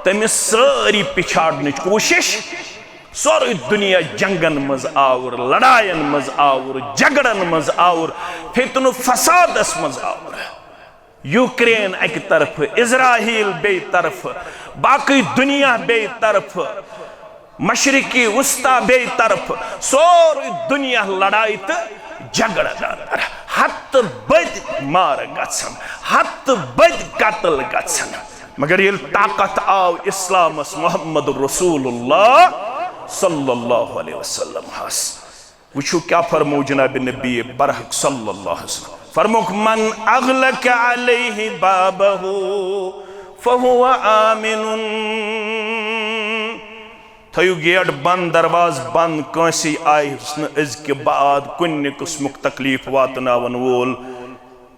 تٔمِس سٲری پِچھاڑنٕچ کوٗشش۔ سورُے دُنیا جنگن منٛز آوُر، لڑاین منٛز آوُر، جھگڑن منٛز آوُر، فتنہٕ فسادس منٛز آوُر۔ یوکرین اکہِ طرفہٕ، اسرائیل بیٚیہِ طرفہٕ، باقٕے دُنیا بیٚیہِ طرفہٕ، مشرقی وسطی بیٚیہِ طرفہٕ، سورُے دُنیا لڑایہِ تہٕ جھگڑن اندر۔ ہتہٕ بٔدۍ مارٕ گژھن، ہتہٕ بٔدۍ قتل گژھن۔ مگر ییٚلہِ طاقت آو اسلامس محمد رسول اللہ صلی اللہ علیہ وسلم ہس، وٕچھِو کیٛاہ فرموو جناب نبی برحق صلی اللہ علیہ وسلم۔ فرمووُکھ، "من اغلق علیہ بابہ فہو آمن۔" تھٲیِو گیٹ بند، دروازٕ بند، کٲنٛسی آسہِ نہٕ أزکہِ بعد کُنہِ قٕسمُک تکلیف واتناون وول۔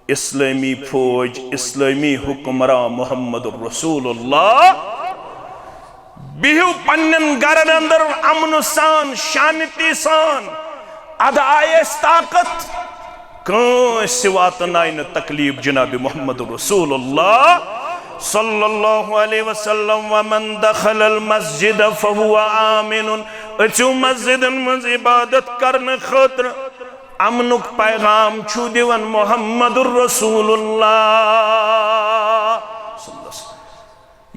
اسلٲمی فوج، اسلٲمی حکمران محمد رسول اللہ، بِہِو پننٮ۪ن گرن اندر امن سان، شانتی سان۔ ادٕ آیہِ اَسہِ طاقت، کٲنٛسہِ واتنایہِ نہٕ تکلیف جناب محمد رسول اللہ صلی اللہ علیہ وسلم۔ ومن دخل المسجد فهو آمن۔ أژِو مسجدن منٛز عبادت کرنہٕ خٲطرٕ۔ امنُک پیغام چھُ دِوان محمد رسول اللہ۔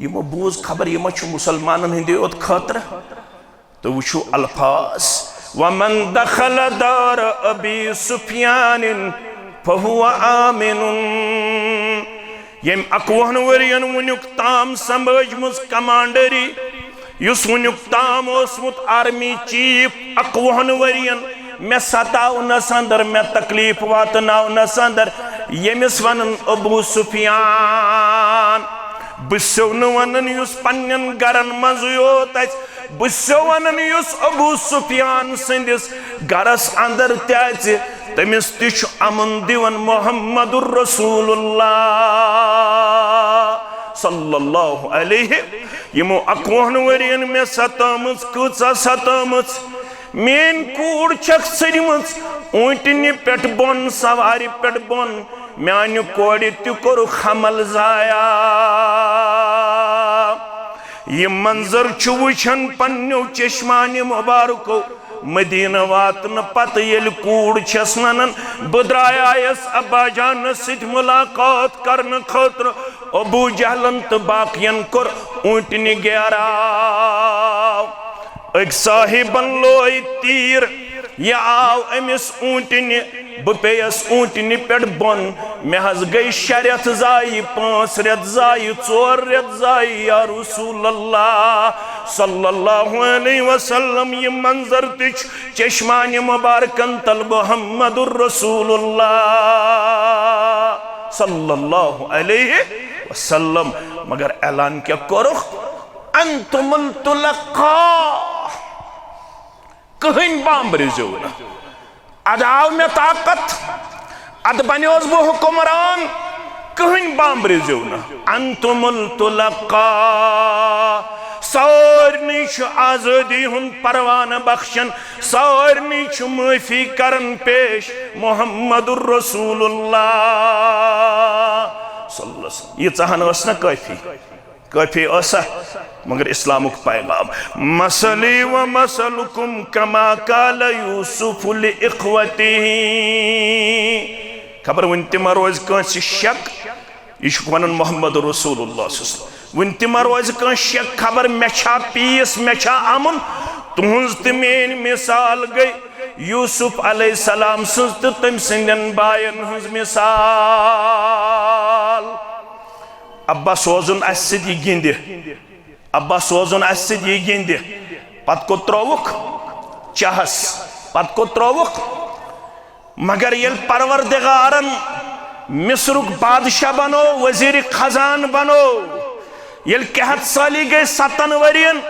یِمو بوٗز خبر، یہِ ما چھُ مُسلمانن ہٕنٛدِ یوت خٲطرٕ؟ تہٕ وٕچھِو الفاظ، "ومن دخل دار ابی سفیان فہو آمن۔" ییٚمۍ اَکوُہن ؤرین وٕنیُک تام سنبھٲجمٕژ کمانڈری، یُس وُنیُک تام اوسمُت آرمی چیف اَکوُہَن ؤرین، مےٚ ستاونس اندر، مےٚ تکلیف واتناونس اندر، ییٚمِس ونان ابو سفیان۔ بہٕ چھُسو نہٕ ونان یُس پننٮ۪ن گرن منٛزٕے یوت آسہِ، بہٕ چھُسو ونان یُس ابو سفیان سٕنٛدِس گرس اندر تہِ آسہِ، تٔمِس تہِ چھُ امُن دِوان محمد رسول اللہ صلی اللہ علیہ۔ یِمو اَکوُہَن ؤرین مےٚ ستٲمٕژ، کۭژاہ ستٲمٕژ۔ میٲنۍ کوٗر چھکھ ژھٕنمٕژ اوٗنٹنہِ پٮ۪ٹھ بۄن، سوارِ پٮ۪ٹھ بۄن۔ میانہِ کورِ تہِ کوٚرُکھ حمل ضایع۔ یہِ منظر چھُ وٕچھان پننیو چشمانہِ مبارکو۔ مدینہ واتنہٕ پتہٕ ییٚلہِ کوٗر چھس ونان، بہٕ درٛایایس ابا جانس سۭتۍ ملاقات کرنہٕ خٲطرٕ، ابو جہلن تہٕ باقین کوٚر اوٗنٹنہِ گیراو۔ أکۍ صاحبن لوے تیٖر، یہِ آو أمِس اوٗنٹنہِ، بہٕ پیٚیس اوٗنٹنہِ پٮ۪ٹھ بۄن۔ مےٚ حظ گٔے شےٚ رٮ۪تھ ضایہِ، پانٛژھ رٮ۪تھ ضایہِ، ژور رٮ۪تھ ضایہِ، یا رسول اللہ صلی اللہ علیہ وسلم۔ یہِ منظر تہِ چھُ چشمانہِ مبارکن تل محمد رسول اللہ صلی اللہ علیہ وسلم۔ مگر اعلان کیٛاہ کوٚرُکھ؟ انتم الطلقاء۔ کٕہٕنۍ بامبرِزیو نہٕ۔ ادٕ آو مےٚ طاقت، ادٕ بنیوس بہٕ حکمران، کٕہٕنۍ بامبرِزیو نہٕ۔ انتم الطلقاء۔ سارنٕے چھُ آزٲدی ہُنٛد پروانہٕ بخشن، سارنٕے چھُ معٲفی کرن پیش محمد رسول اللہ صلی اللہ علیہ وسلم۔ ییٖژاہن ٲس نہ کٲفی؟ کٲفی ٲسا؟ مگر اسلامُک پیغام، مثلی و مثلکم کما قال یوسف لإخوته۔ خبر وُنہِ تہِ ما روزِ کٲنٛسہِ شک، یہِ چھُکھ ونان محمد رسول اللہ صلی اللہ علیہ وسلم۔ وُنہِ تہِ ما روزِ کٲنٛسہِ شک، خبر مےٚ چھا پیٖس، مےٚ چھا امُن؟ تُہنٛز تہٕ میٲنۍ مثال گٔے یوسف علیہ السلام سٕنٛز تہٕ تٔمۍ سٕنٛدٮ۪ن باین ہٕنٛز مثال۔ ابا سوزُن اسہِ سۭتۍ یہِ گِنٛدِ، ابا سوزُن اسہِ سۭتۍ یہِ گِنٛدِ۔ پتہٕ کوٚت ترٛووُکھ؟ چاہس۔ پتہٕ کوٚت ترٛووُکھ؟ مگر ییٚلہِ پروردگارن مصرُک بادشاہ بنوو، وزیر خزان بنوو، ییٚلہِ قحط سٲلی گٔے ستن ؤرین،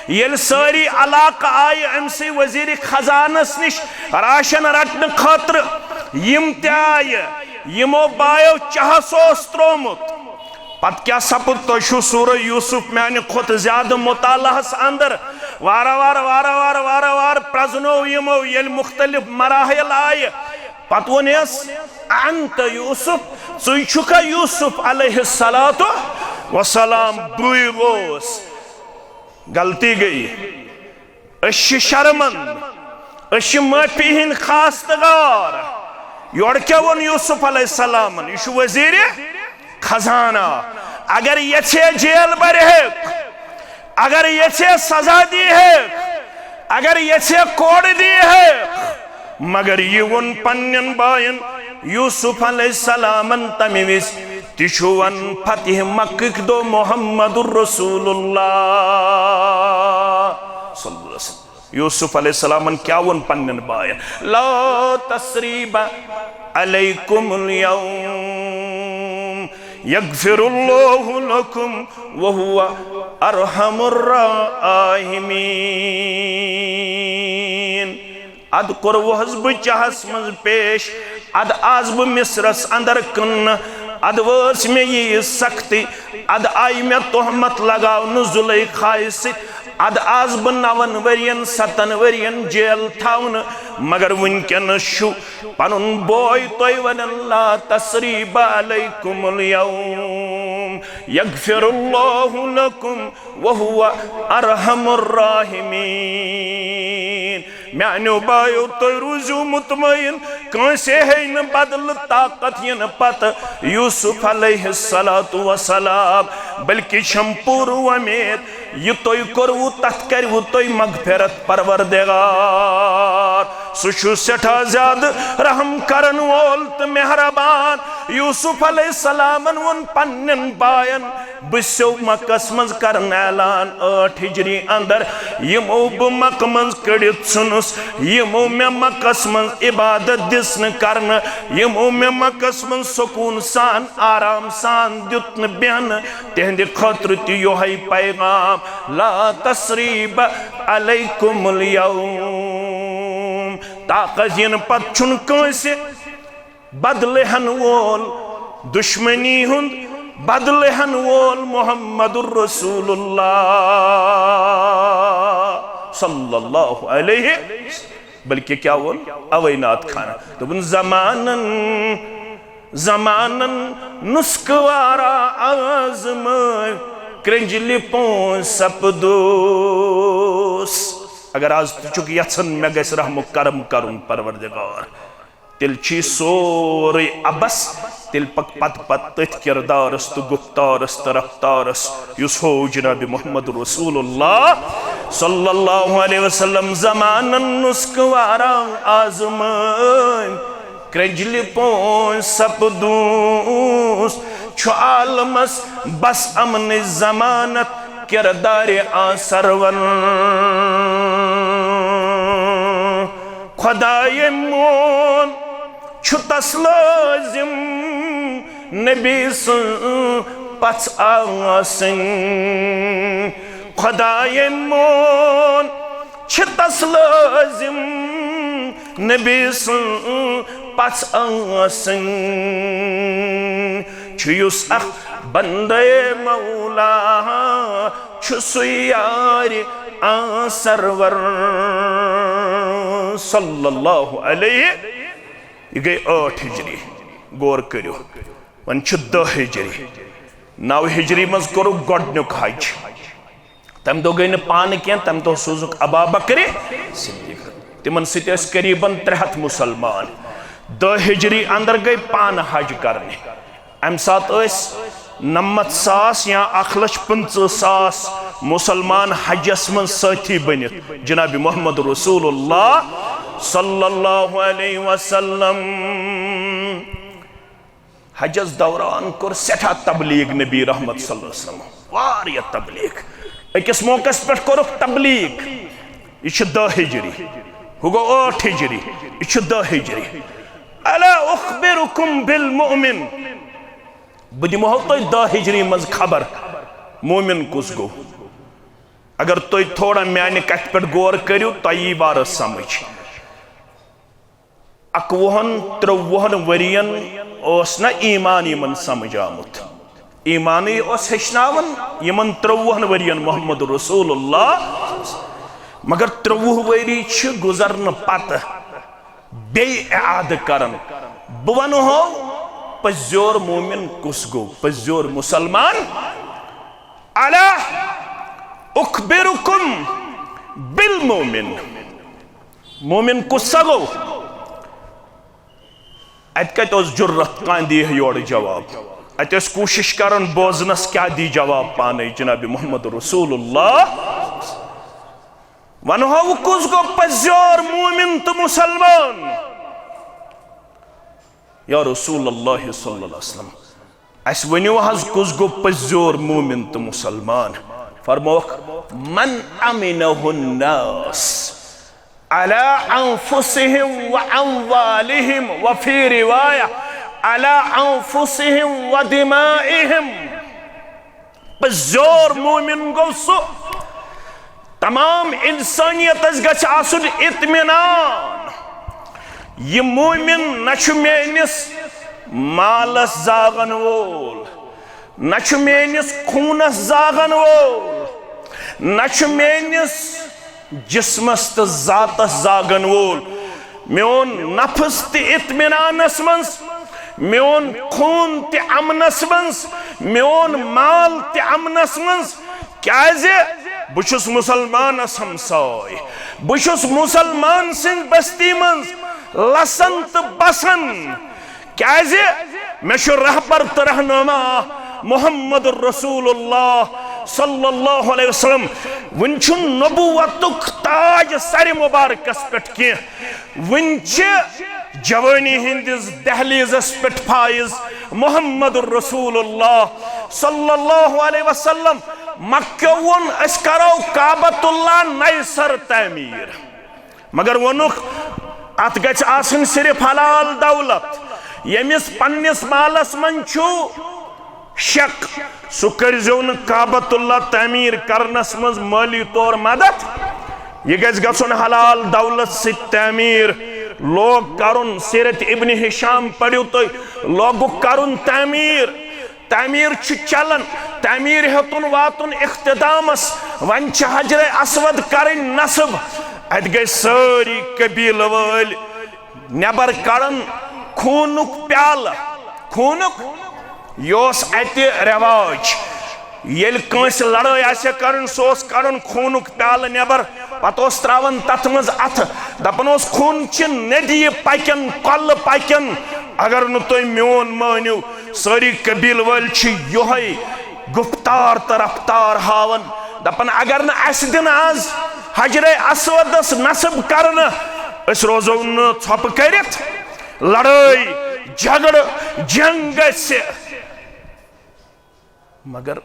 ییٚلہِ سٲری علاقہٕ آیہِ أمۍ سٕے وزیر خزانس نِش راشن رٹنہٕ خٲطرٕ، یِم تہِ آیہِ، یِمو بایو چاہس اوس ترٛوومُت۔ پتہٕ کیٛاہ سپُد؟ تُہۍ چھِو سورہ یوسف میانہِ کھۄتہٕ زیادٕ مطالعہس اندر۔ وارٕ وارٕ، وارٕ وارٕ، وارٕ وارٕ پرزنوو یِمو، ییٚلہِ مختلف مراحل آیہِ۔ پتہٕ ووٚن یس، انت یوسف، ژٕے چھُکھا یوسف علیہ الصلوۃ والسلام؟ بٕے گوس۔ غلطی گٔیہِ۔ أسۍ چھِ شرمند، أسۍ چھِ معٲفی ہٕنٛدۍ خواستگار۔ یورٕ کیٛاہ ووٚن یوسف علیہ السلامن؟ یہِ چھُ وزیر خزانہ۔ اگر یژھے جیل برِ ہے، اگر یژھے سزا دی ہے، اگر یژھے کوڑ دی ہے، مگر یہِ ووٚن پننٮ۪ن باین یوسف علیہ السلامن تمہِ وِزِ، تہِ چھُ ون فتح مکٕکۍ دۄہ محمد رسول اللہ صلی اللہ علیہ وسلم۔ یوسف علیہ السلامن کیٛاہ ووٚن پننٮ۪ن باین؟ لا تثریب علیکم الیوم یغفر اللہ لکم وہو ارحم الراحمین۔ ادٕ کوٚروہس بہٕ چاہس منٛز پیش، ادٕ آس بہٕ مصرس اندر کٕننہٕ، ادٕ وٲژ مےٚ یہِ سختی، ادٕ آیہِ مےٚ تہمت لگاونہٕ زلیخایہِ سۭتۍ، ادٕ آس بہٕ نون ؤرین، ستن ؤرین جیل تھاونہٕ، مگر وُنکیٚنس چھُ پنُن بوے تۄہہِ ونان، لا تثریب علیکم الیوم یغفر اللہ لکم وہو ارحم الراحمین۔ میانیو بایو، تُہۍ روٗزِو مطمئن، کٲنٛسے ہیٚیہِ نہٕ بدلہٕ طاقت یِنہٕ پتہٕ یوسف علیہ الصلوۃ والسلام، بلکہِ چھم پوٗرٕ وۄمید، یہِ تۄہہِ کوٚروٕ، تتھ کروٕ تۄہہِ مغفرت پروردگار۔ سُہ چھُ سٮ۪ٹھاہ زیادٕ رحم کرن وول تہٕ مہربان۔ یوسف علیہ السلامن ووٚن پننٮ۪ن باین، بہٕ سیوٚو مکس منٛز کرن اعلان ٲٹھ ہجری اندر، یِمو بہٕ مکہٕ منٛز کٔڑِتھ ژھُنُس، یِمو مےٚ مکس منٛز عبادت دِژ نہٕ کرنہٕ، یِمو مےٚ مکس منٛز سکوٗن سان، آرام سان دیُت نہٕ بیہنہٕ، تِہنٛدِ خٲطرٕ تہِ یۄہے پیغام، لا تثریب علیکم الیوم۔ طاقت یِنہٕ پتہٕ چھُنہٕ کٲنٛسہِ بدلہٕ ہن وول، دشمنی ہُنٛد بدلہٕ ہن وول محمد رسول اللہ صلی اللہ علیہ، بلکہ کیا ووٚن اوے نعت خانہ؟ دوٚپُن، زمانن، زمانن نسخہٕ وارا آزمٲے، کرنجلہِ پونٛسہٕ سپدوس۔ اگر آز تہِ چھُکھ یژھان مےٚ گژھِ رحم و کرم کرُن پروردگار، تیٚلہِ چھُ یہِ سورُے عبس۔ تیٚلہِ پک پتہٕ پتہٕ تٔتھۍ کردارس تہٕ گفتارس تہٕ رفتارس، یُس ہوو جناب محمد رسول اللہ صلی اللہ علیہ وسلم۔ زمانن نسخہٕ وارا آزمٲنۍ، کرنجلہِ پونٛسہٕ سپدوس۔ چھُ عالمس بس امنٕچ ضمانت، کردارِ آسرون۔ خدایے مون چھُ تس لٲزِم، نبی سٕنٛز پژھ آسٕنۍ۔ خدایے مون چھِ تس لٲزِم، نبی سٕنٛز پژھ آسٕنۍ۔ چھُ یُس اکھ بندے مولا، چھُ سُے یارِ آ سرور صلی اللہ علیہ۔ یہِ گٔے ٲٹھ ہجری۔ غور کٔرِو، وۄنۍ چھِ دَہ ہجری۔ نَو ہجری منٛز کوٚرُکھ گۄڈٕنیُک حج۔ تَمہِ دۄہ گٔے نہٕ پانہٕ کینٛہہ، تَمہِ دۄہ سوٗزُکھ ابا بکرِ صدیق۔ تِمن سۭتۍ ٲسۍ قریباً ترٛےٚ ہتھ مُسلمان۔ دَہ ہجری اندر گٔے پانہٕ حج کرنہِ۔ امہِ ساتہٕ ٲسۍ نَمَتھ ساس یا اکھ لچھ پٕنٛژٕہ ساس مُسلمان حجس منٛز سٲتھی بٔنِتھ جناب محمد رسول اللہ صلی اللہ علیہ وسلم۔ حجس دوران کوٚر سٮ۪ٹھاہ تبلیغ نبی رحمت صلی اللہ علیہ وسلم، واریاہ تبلیغ۔ أکِس موقعس پٮ۪ٹھ کوٚرُکھ تبلیغ، یہِ چھِ دَہ ہجری، ہُہ گوٚو ٲٹھ ہجری، یہِ چھِ دَہ ہجری۔ الا اخبرکم بالمؤمن، بہٕ دِمہو تۄہہِ دَہ ہجری منٛز خبر، مومن کُس گوٚو۔ اگر تُہۍ تھوڑا میانہِ کتھِ پٮ۪ٹھ غور کٔرِو، تۄہہِ یی وارٕ سمجھ۔ اَکوُہن، ترٛۆوُہن ؤرین اوس نہ ایمان یِمن سمجھ آمُت۔ ایمانٕے اوس ہیٚچھناوان یِمن ترٛۆوُہن ؤرین محمد رسول اللہ۔ مگر ترٛۆوُہ ؤری چھِ گُزرنہٕ پتہٕ بیٚیہِ اعادٕ کران۔ بہٕ ونہو پٔزیور مومن کُس گوٚو، پٔزیور مسلمان۔ الا اخبرکم بالمؤمن۔ مومن کُس سا گوٚو؟ اتہِ کتہِ اوس جرت، کانٛہہ دِیہِ یورٕ جواب؟ اتہِ ٲسۍ کوٗشش کران بوزنس، کیٛاہ دی جواب پانے جناب محمد رسول اللہ۔ ونہو کُس گوٚو پٔزیور مومن تہٕ مسلمان؟ یا رسول اللہ صلی اللہ علیہ وسلم، اسہِ ؤنِو حظ، کُس گوٚو پٔزیور مومن تہٕ مسلمان؟ فرموکھ، من امنہ الناس علی انفسہم و اموالہم، وفی روایہ علی انفسہم و دمائہم۔ پٔزیور مومن گوٚو سُہ، تمام انسانیتس گژھِ آسُن اطمینان، یہِ مومن نہ چھُ میٲنِس مالس زاغن وول، نہ چھُ میٲنِس خوٗنس زاغن وول، نہ چھُ میٲنِس جسمس تہٕ ذاتس زاگن وول۔ میون نفس تہِ اطمینانس منٛز، میون خوٗن تہِ امنس منٛز، میون مال تہِ امنس منٛز۔ کیازِ؟ بہٕ چھُس مسلمانس ہمساے، بہٕ چھُس مسلمان سٕنٛز بستی منٛز لسن تہٕ بسن۔ کیازِ؟ مےٚ چھُ رہبر تہٕ رہنما محمد رسول اللہ صلی اللہ علیہ وسلم۔ وُنہِ چھُنہٕ نبوتُک تاج سرِ مبارکس پٮ۪ٹھ کینٛہہ، وُنہِ چھِ جوانی ہندس دہلیزس پٮ۪ٹھ فائز محمد رسول اللہ صلی اللہ علیہ وسلم۔ مکہ ووٚن، أسۍ کرو کعبۃ اللہ نَیہِ سرٕ تعمیٖر، مگر ووٚنُکھ، اتھ گژھِ آسٕنۍ صرف حلال دولت۔ ییٚمِس پننِس مالس منٛز چھُ شک، سُہ کٔرزیو نہٕ کعبۃ اللہ تعمیٖر کرنس منٛز مٲلی طور مدد۔ یہِ گژھِ گژھُن حلال دولت سۭتۍ تعمیٖر۔ لوگ کرُن، سیرت ابن ہشام پٔرِو تُہۍ، لوگُکھ کرُن تعمیٖر۔ تعمیٖر چھُ چلان، تعمیٖر ہیوٚتُن واتُن اختتامس۔ وۄنۍ چھِ حجر اسود کرٕنۍ نصب۔ اتہِ گٔے سٲری قبیلہٕ وٲلۍ نٮ۪بر کڑان خوٗنُک پیالہٕ۔ خوٗنُک؟ یہِ اوس اتہِ رٮ۪واج۔ ییٚلہِ کٲنٛسہِ لڑٲے آسہِ ہا کرٕنۍ، سُہ اوس کڑان خوٗنُک پیالہٕ نٮ۪بر، پتہٕ اوس تراوان تتھ منٛز اتھٕ، دپان اوس، "خوٗنہٕ چہِ ندیہِ پکن، کۄلہٕ پکن، اگر نہٕ تُہۍ میون مٲنِو۔" سٲری قبیلہٕ وٲلۍ چھِ یۄہے گفتار تہٕ رفتار ہاوان، دپان، اگر نہٕ اسہِ دِن از حجر اسودس نصب کرنہٕ، أسۍ روزو نہٕ ژھۄپہٕ کٔرِتھ۔ لڑٲے، جھگڑٕ، جنگ گژھِ۔ مگر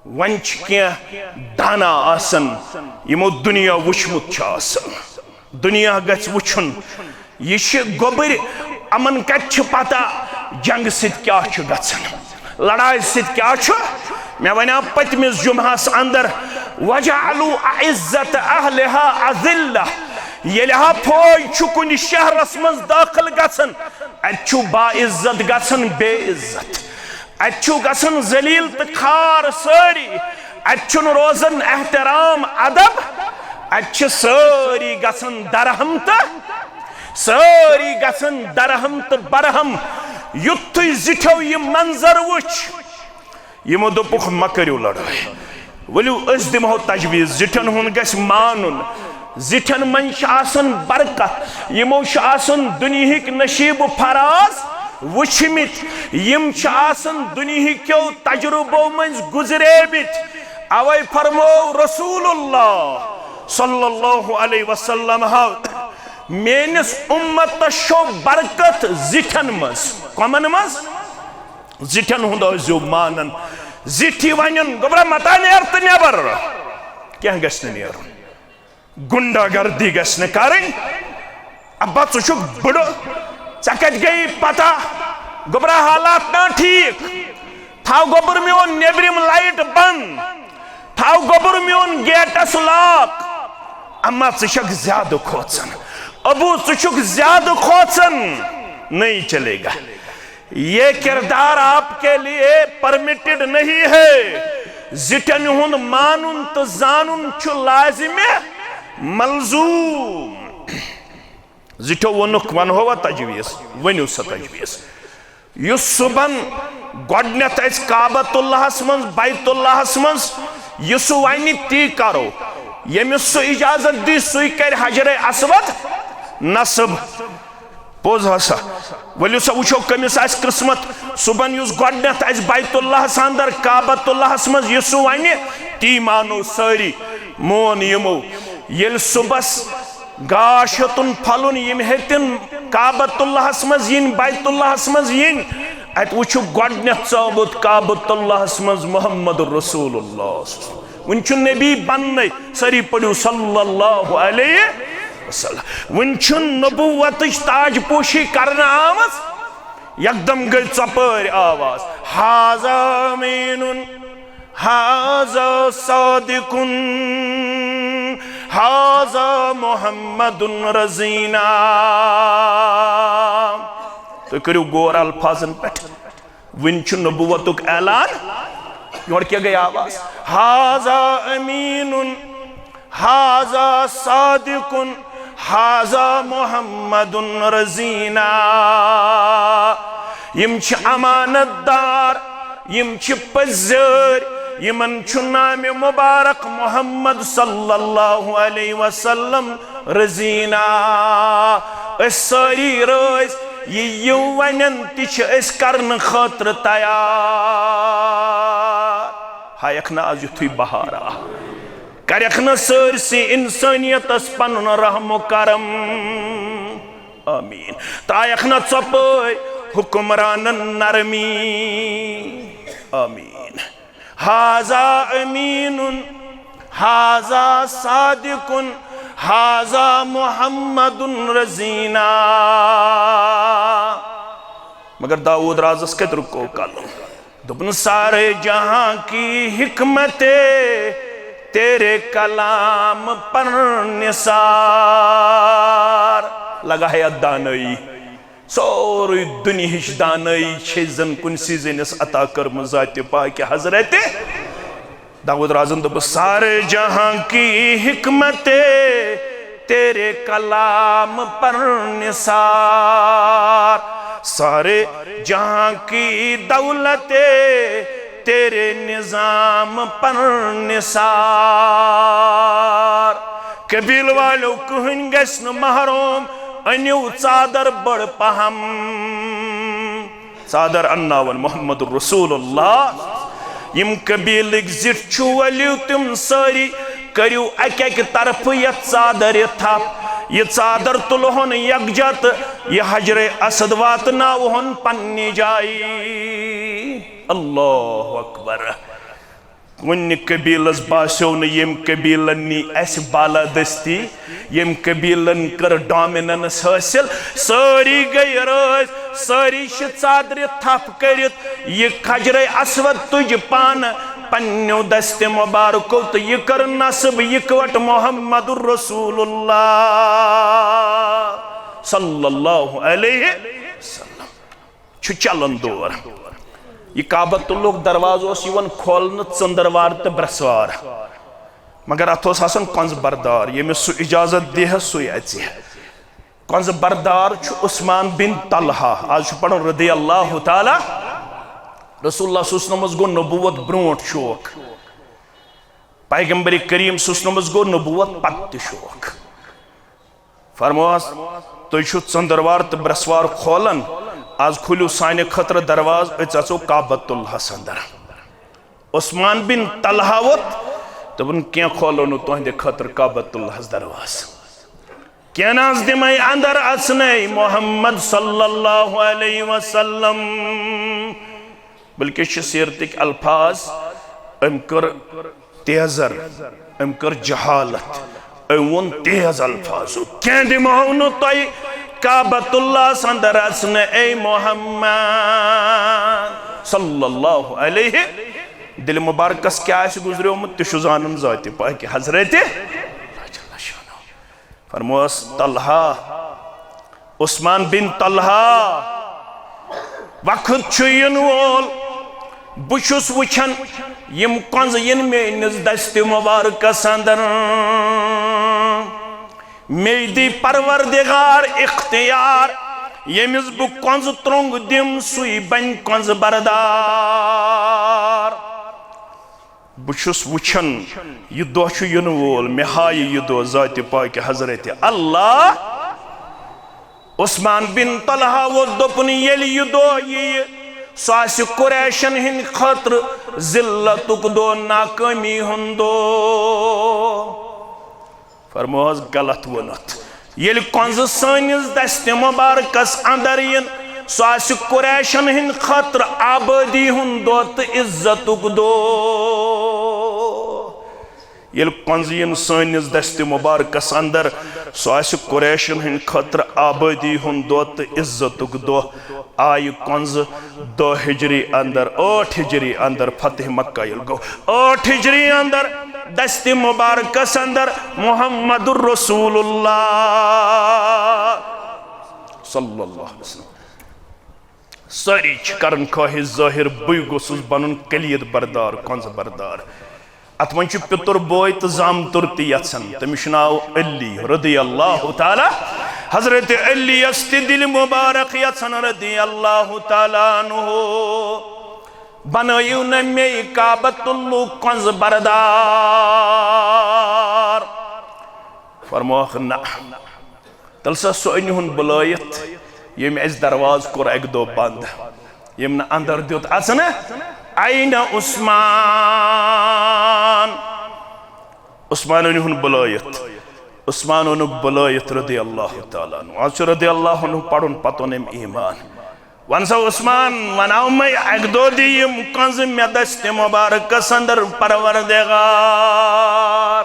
وۄنۍ چھِ کینٛہہ دانا آسان، یِمو دُنیا وٕچھمُت چھُ آسان۔ دُنیا گژھِ وٕچھُن۔ یہِ چھِ گوٚبٕرۍ، یِمن کتہِ چھِ پتہ جنگہٕ سۭتۍ کیٛاہ چھُ گژھان، لڑایہِ سۭتۍ کیٛاہ چھُ۔ مےٚ ونیٛاو پٔتمِس جمعہس اندر، "وجعلوا اعزت اہلها اذلہ"۔ ییٚلہِ ہا فوج چھُ کُنہِ شہرس منٛز دٲخل گژھان، اتہِ چھُ باعزت گژھان بے عزت۔ اتہِ چھُ گژھان ذلیل تہٕ خوار سٲری۔ اتہِ چھُنہٕ روزان احترام ادب۔ اتہِ چھِ سٲری گژھان درہم تہٕ سٲری گژھان درہم تہٕ برہم۔ یُتھُے زِٹھیو یہِ منظر وُچھ، یِمو دوٚپُکھ، "مہ کٔرِو لڑٲے، ؤلِو أسۍ دِمہو تجویز، زِٹھٮ۪ن ہُنٛد گژھِ مانُن۔ زِٹھٮ۪ن منٛز چھِ آسان برکت، یِمو چھِ آسان دُنیہٕکۍ نشیب و فراز وٕچھمٕتۍ، یِم چھِ آسان دُنیہٕکیو تجربو منٛز گُزریمٕتۍ۔" اوے فرموو رسول اللہ صلی اللہ علیہ وسلم، ہا، میٲنِس اُمتس چھو برکت زِٹھٮ۪ن منٛز۔ کمن منٛز؟ زِٹھٮ۪ن ہُنٛد ٲسۍزیو مانان۔ زِٹھۍ ونن، "گوٚبرا، متا نیر تہٕ نٮ۪بر، کینٛہہ گژھِ نہٕ نیرُن، غنڈہ گردی گژھِ نہٕ کرٕنۍ۔ ابا، ژٕ چھُکھ بٕڑٕ، ژےٚ کتہِ گٔیی پتہ؟ گوٚبرا، حالات نا ٹھیٖک، تھاو گوٚبُر میون نیبرِم لایٹ بند، تھاو گوٚبُر میون گیٹس لاک۔ اما، ژٕ چھکھ زیادٕ کھوژان۔ ابو، ژٕ چھُکھ زیادٕ کھوژان، نہیں چلے گا۔ یہ کردار آپ کے لیے پرمٹڈ نہیں ہے۔" زِٹھٮ۪ن ہُنٛد مانُن تہٕ زانُن چھُ لازمِ ملزوم۔ زِٹھیو ووٚنُکھ، "ونہوا تجویز، ؤنِو سا تجویز۔ یُس صُبحن گۄڈٕنٮ۪تھ اَسہِ کعبۃ اللہس منٛز، بیت اللہس منٛز، یہِ سُہ وَنہِ، تی کرو۔ ییٚمِس سُہ اجازت دی، سُے کرِ حجر اسود نصب۔" پوٚز ہسا۔ ؤلِو سا وٕچھو، کٔمِس آسہِ قٕسمت۔ صُبحن یُس گۄڈٕنٮ۪تھ اَسہِ بیت اللہس اندر، کعبۃ اللہس منٛز، یہِ سُہ وَنہِ، تی مانو سٲری۔ مون یِمو۔ ییٚلہِ صُبحس گاش ہیوٚتُن پھۄلُن، یِم ہیٚتِن کعبۃ اللہس منٛز یِنۍ، بیت اللہس منٛز یِنۍ۔ اَتہِ وٕچھُکھ گۄڈٕنٮ۪تھ ژٲومُت کعبۃ اللہس منٛز محمد رسول اللہ۔ وٕنہِ چھُ نبی بننَے، سٲری پٔرِو صلی اللہ علیہ وسلم۔ وٕنہِ چھُنہٕ نبوتٕچ تاج پوشی کرنہٕ آمٕژ۔ یکدم گٔے ژۄپٲرۍ آواز، "ھذا امین، ھذا صادق، ھذا محمد رضینا۔" تُہۍ کٔرِو غور الفاظن پٮ۪ٹھ۔ وٕنہِ چھُ نبوتُک اعلان۔ یورٕ کیٛاہ گٔے آواز؟ "ھذا امین، ھذا صادق، ھذا محمد رضینا۔" یِم چھِ امانت دار، یِم چھِ پٔزۍ یٲرۍ، یِمن چھُ نامِ مبارک محمد صلی اللہ علیہ وسلم رضینا۔ أسۍ سٲری رٲضۍ، یہِ یِم ونن تہِ چھِ أسۍ کرنہٕ خٲطرٕ تیار۔ ہایکھ نہ از یُتھُے بہار آو، کرکھ نہ سٲرسٕے انسٲنیتس پنُن رحم و کرم۔ آمین۔ ترایکھ نہ ژۄپٲرۍ حکمرانن نرمی۔ آمین۔ ھذا امین، ھذا صادق، ھذا محمد رضینا۔ مگر داؤد رازس کتہِ رُکو قلم؟ دوٚپُن، سارے جہاں کی حکمت تیرے کلام پر نثار۔ لگا ہے اتھ دانٲیی۔ سورُے دُنیہٕچ دانٲیی چھے زن کُنسٕے زٔنِس عطا کٔرمٕژ ذاتِ پاکہِ حضرتِ۔ داؤد رازن دوٚپُس، سارے جہاں کی حکمت تیرے کلام پر نثار، سارے جہاں کی دولت تیرے نظام پر نثار۔ قبیل والو، کٕہٕنۍ گژھِ نہٕ محروم، أنِو ژادر بٔڑ پہم۔ ژادر انناون محمد رسول اللہ۔ یم قبیلٕکۍ زِٹھۍ چھِو، ؤلِو تِم سٲری، کٔرِو اکہِ اکہِ طرفہٕ یتھ ژادرِ تھپھ۔ یہِ ژادر تُلہون یکجا تہٕ یہِ حجرِ اسود واتناوہون پننہِ جایہِ۔ اللہ اکبر۔ کُنہِ قبیلس باسیو نہٕ ییٚمۍ قبیلن نی اسہِ بالادستی، ییٚمۍ قبیلن کٔر dominance حٲصِل، سٲری گٔے رٲضۍ، سٲری چھِ ژادرِ تھپھ کٔرِتھ۔ یہِ حجرِ اسود تُج پانہٕ پننیو دستِ مبارکو تہٕ یہِ کٔر نصب یکوٹہٕ محمد رسول اللہ صلی اللہ علیہ وسلم۔ چھُ چلان دور۔ یہِ کعبۃ اللہُک دروازٕ اوس یِوان کھولنہٕ ژٔنٛدٕروار تہٕ برٛٮ۪سوار، مگر اتھ اوس آسان کۄنٛزٕ بردار، ییٚمِس سُہ اجازت دِیہِ ہا، سُے اژِ ہا۔ کۄنٛزٕ بردار چھُ عثمان بن طلحہ، از چھُ پران رضی اللہ تعالیٰ۔ رسول اللہ صلی اللہ علیہ وسلمس گوٚو نبوت برونٹھ شوق، پیغمبر کریم صلی اللہ علیہ وسلمس گوٚو نبوت پتہٕ تہِ شوق۔ فرموہس، تُہۍ چھِو ژٔنٛدٕروار تہٕ برٛٮ۪سوار کھولان، از کھوٗلِو سانہِ خٲطرٕ دروازٕ، أسۍ اژو کعبۃ اللہس اندر۔ عثمان بن طلحہ ووٚتھ، دوٚپُن، کینٛہہ کھولو نہٕ تُہنٛدِ خٲطرٕ کعبۃ اللہس دروازٕ۔ کینٛہہ نہ حظ دِمے اندر اژنَے محمد صلی اللہ علیہ وسلم۔ بلکہ چھِ سیرتٕکۍ الفاظ، أمۍ کٔر تیزر، أمۍ کٔر جہالت، أمۍ ووٚن تیز الفاظو، کینٛہہ دِمہو نہٕ تۄہہِ کعبۃ اللہس اندر اژنہٕ، اے محمد صلی اللہ علیہ۔ دلِ مبارکس کیٛاہ آسہِ گُزریومُت، تہِ چھُ زانان ذاتِ پاکہِ حضرتِ۔ فرموس، طلحہ، عثمان بن طلحہ، وقت چھُ یِنہٕ وول، بہٕ چھُس وٕچھان یِم کۄنٛزٕ یِن میٲنِس دستِ مبارکس اندر۔ مے دی پروردگار اختیار، ییٚمِس بہٕ کۄنٛزٕ ترٛنٛگ دِم، سُے بنہِ کۄنٛزٕ بردار۔ بہٕ چھُس وٕچھان، یہِ دۄہ چھُ یِنہٕ وول، مےٚ ہایہِ یہِ دۄہ ذاتِ پاکہِ حضرتِ اللہ۔ عثمان بن طلحہ ووٚتھ، دوٚپُن، ییٚلہِ یہِ دۄہ یِیہِ، سُہ آسہِ قریشن ہٕنٛدِ خٲطرٕ ذلتُک دۄہ، ناکٲمی ہُنٛد دۄہ۔ فرموہس، غلط ووٚنُتھ۔ ییٚلہِ کۄنٛزٕ سٲنِس دستِ مبارکس اندر یِن، سُہ آسہِ قریشن ہٕنٛدِ خٲطرٕ آبٲدی ہُنٛد دۄہ تہٕ عزتُک دۄہ۔ ییٚلہِ کۄنٛزٕ یِن سٲنِس دستِ مبارکس اندر، سُہ آسہِ قریشن ہٕنٛدِ خٲطرٕ آبٲدی ہُنٛد دۄہ تہٕ عزتُک دۄہ۔ آیہِ کۄنٛزٕ دَہ ہجری اندر، ٲٹھ ہجری اندر فتح مکہ ییٚلہِ گوٚو، ٲٹھ ہجری اندر دستِ مبارکس اندر محمد رسول اللہ صلی اللہ علیہ وسلم۔ سٲری چھِ کران خواہش ظٲہر، بٕے گوٚژھُس بنُن کلید بردار، کۄنٛزٕ بردار۔ اتھ منٛز چھُ پِتُر بوے تہٕ زامتُر تہِ یژھان۔ تٔمِس چھُ ناو علی رضی اللہ تعالیٰ۔ حضرت علی یس تہِ دِلہِ مبارک یژھان رضی اللہ تعالیٰ عنہ، بنٲیِو نہ مے کعبۃ اللہ کۄنٛزٕ بردار۔ فرموکھ نہ۔ تیٚلہِ سا سُہ أنِہُن بُلٲیِتھ، ییٚمۍ اَسہِ دروازٕ کوٚر اَکہِ دۄہ بنٛد، ییٚمۍ نہٕ اندر دیُت اژنہٕ۔ اَینَ عثمان؟ عثمان أنِہُن بُلٲیِتھ۔ عثمان اوٚنُکھ بُلٲیِتھ رضی اللہ تعالیٰ عنہ۔ آز چھُ رضی اللہ عنہ پرُن، پتہٕ اوٚن أمۍ ایمان۔ وَن سا عثمان، وَناو مےٚ اَکہِ دۄہ دِ یِم کۄنٛزٕ مےٚ دستِ مُبارکس اندر، پروردگار۔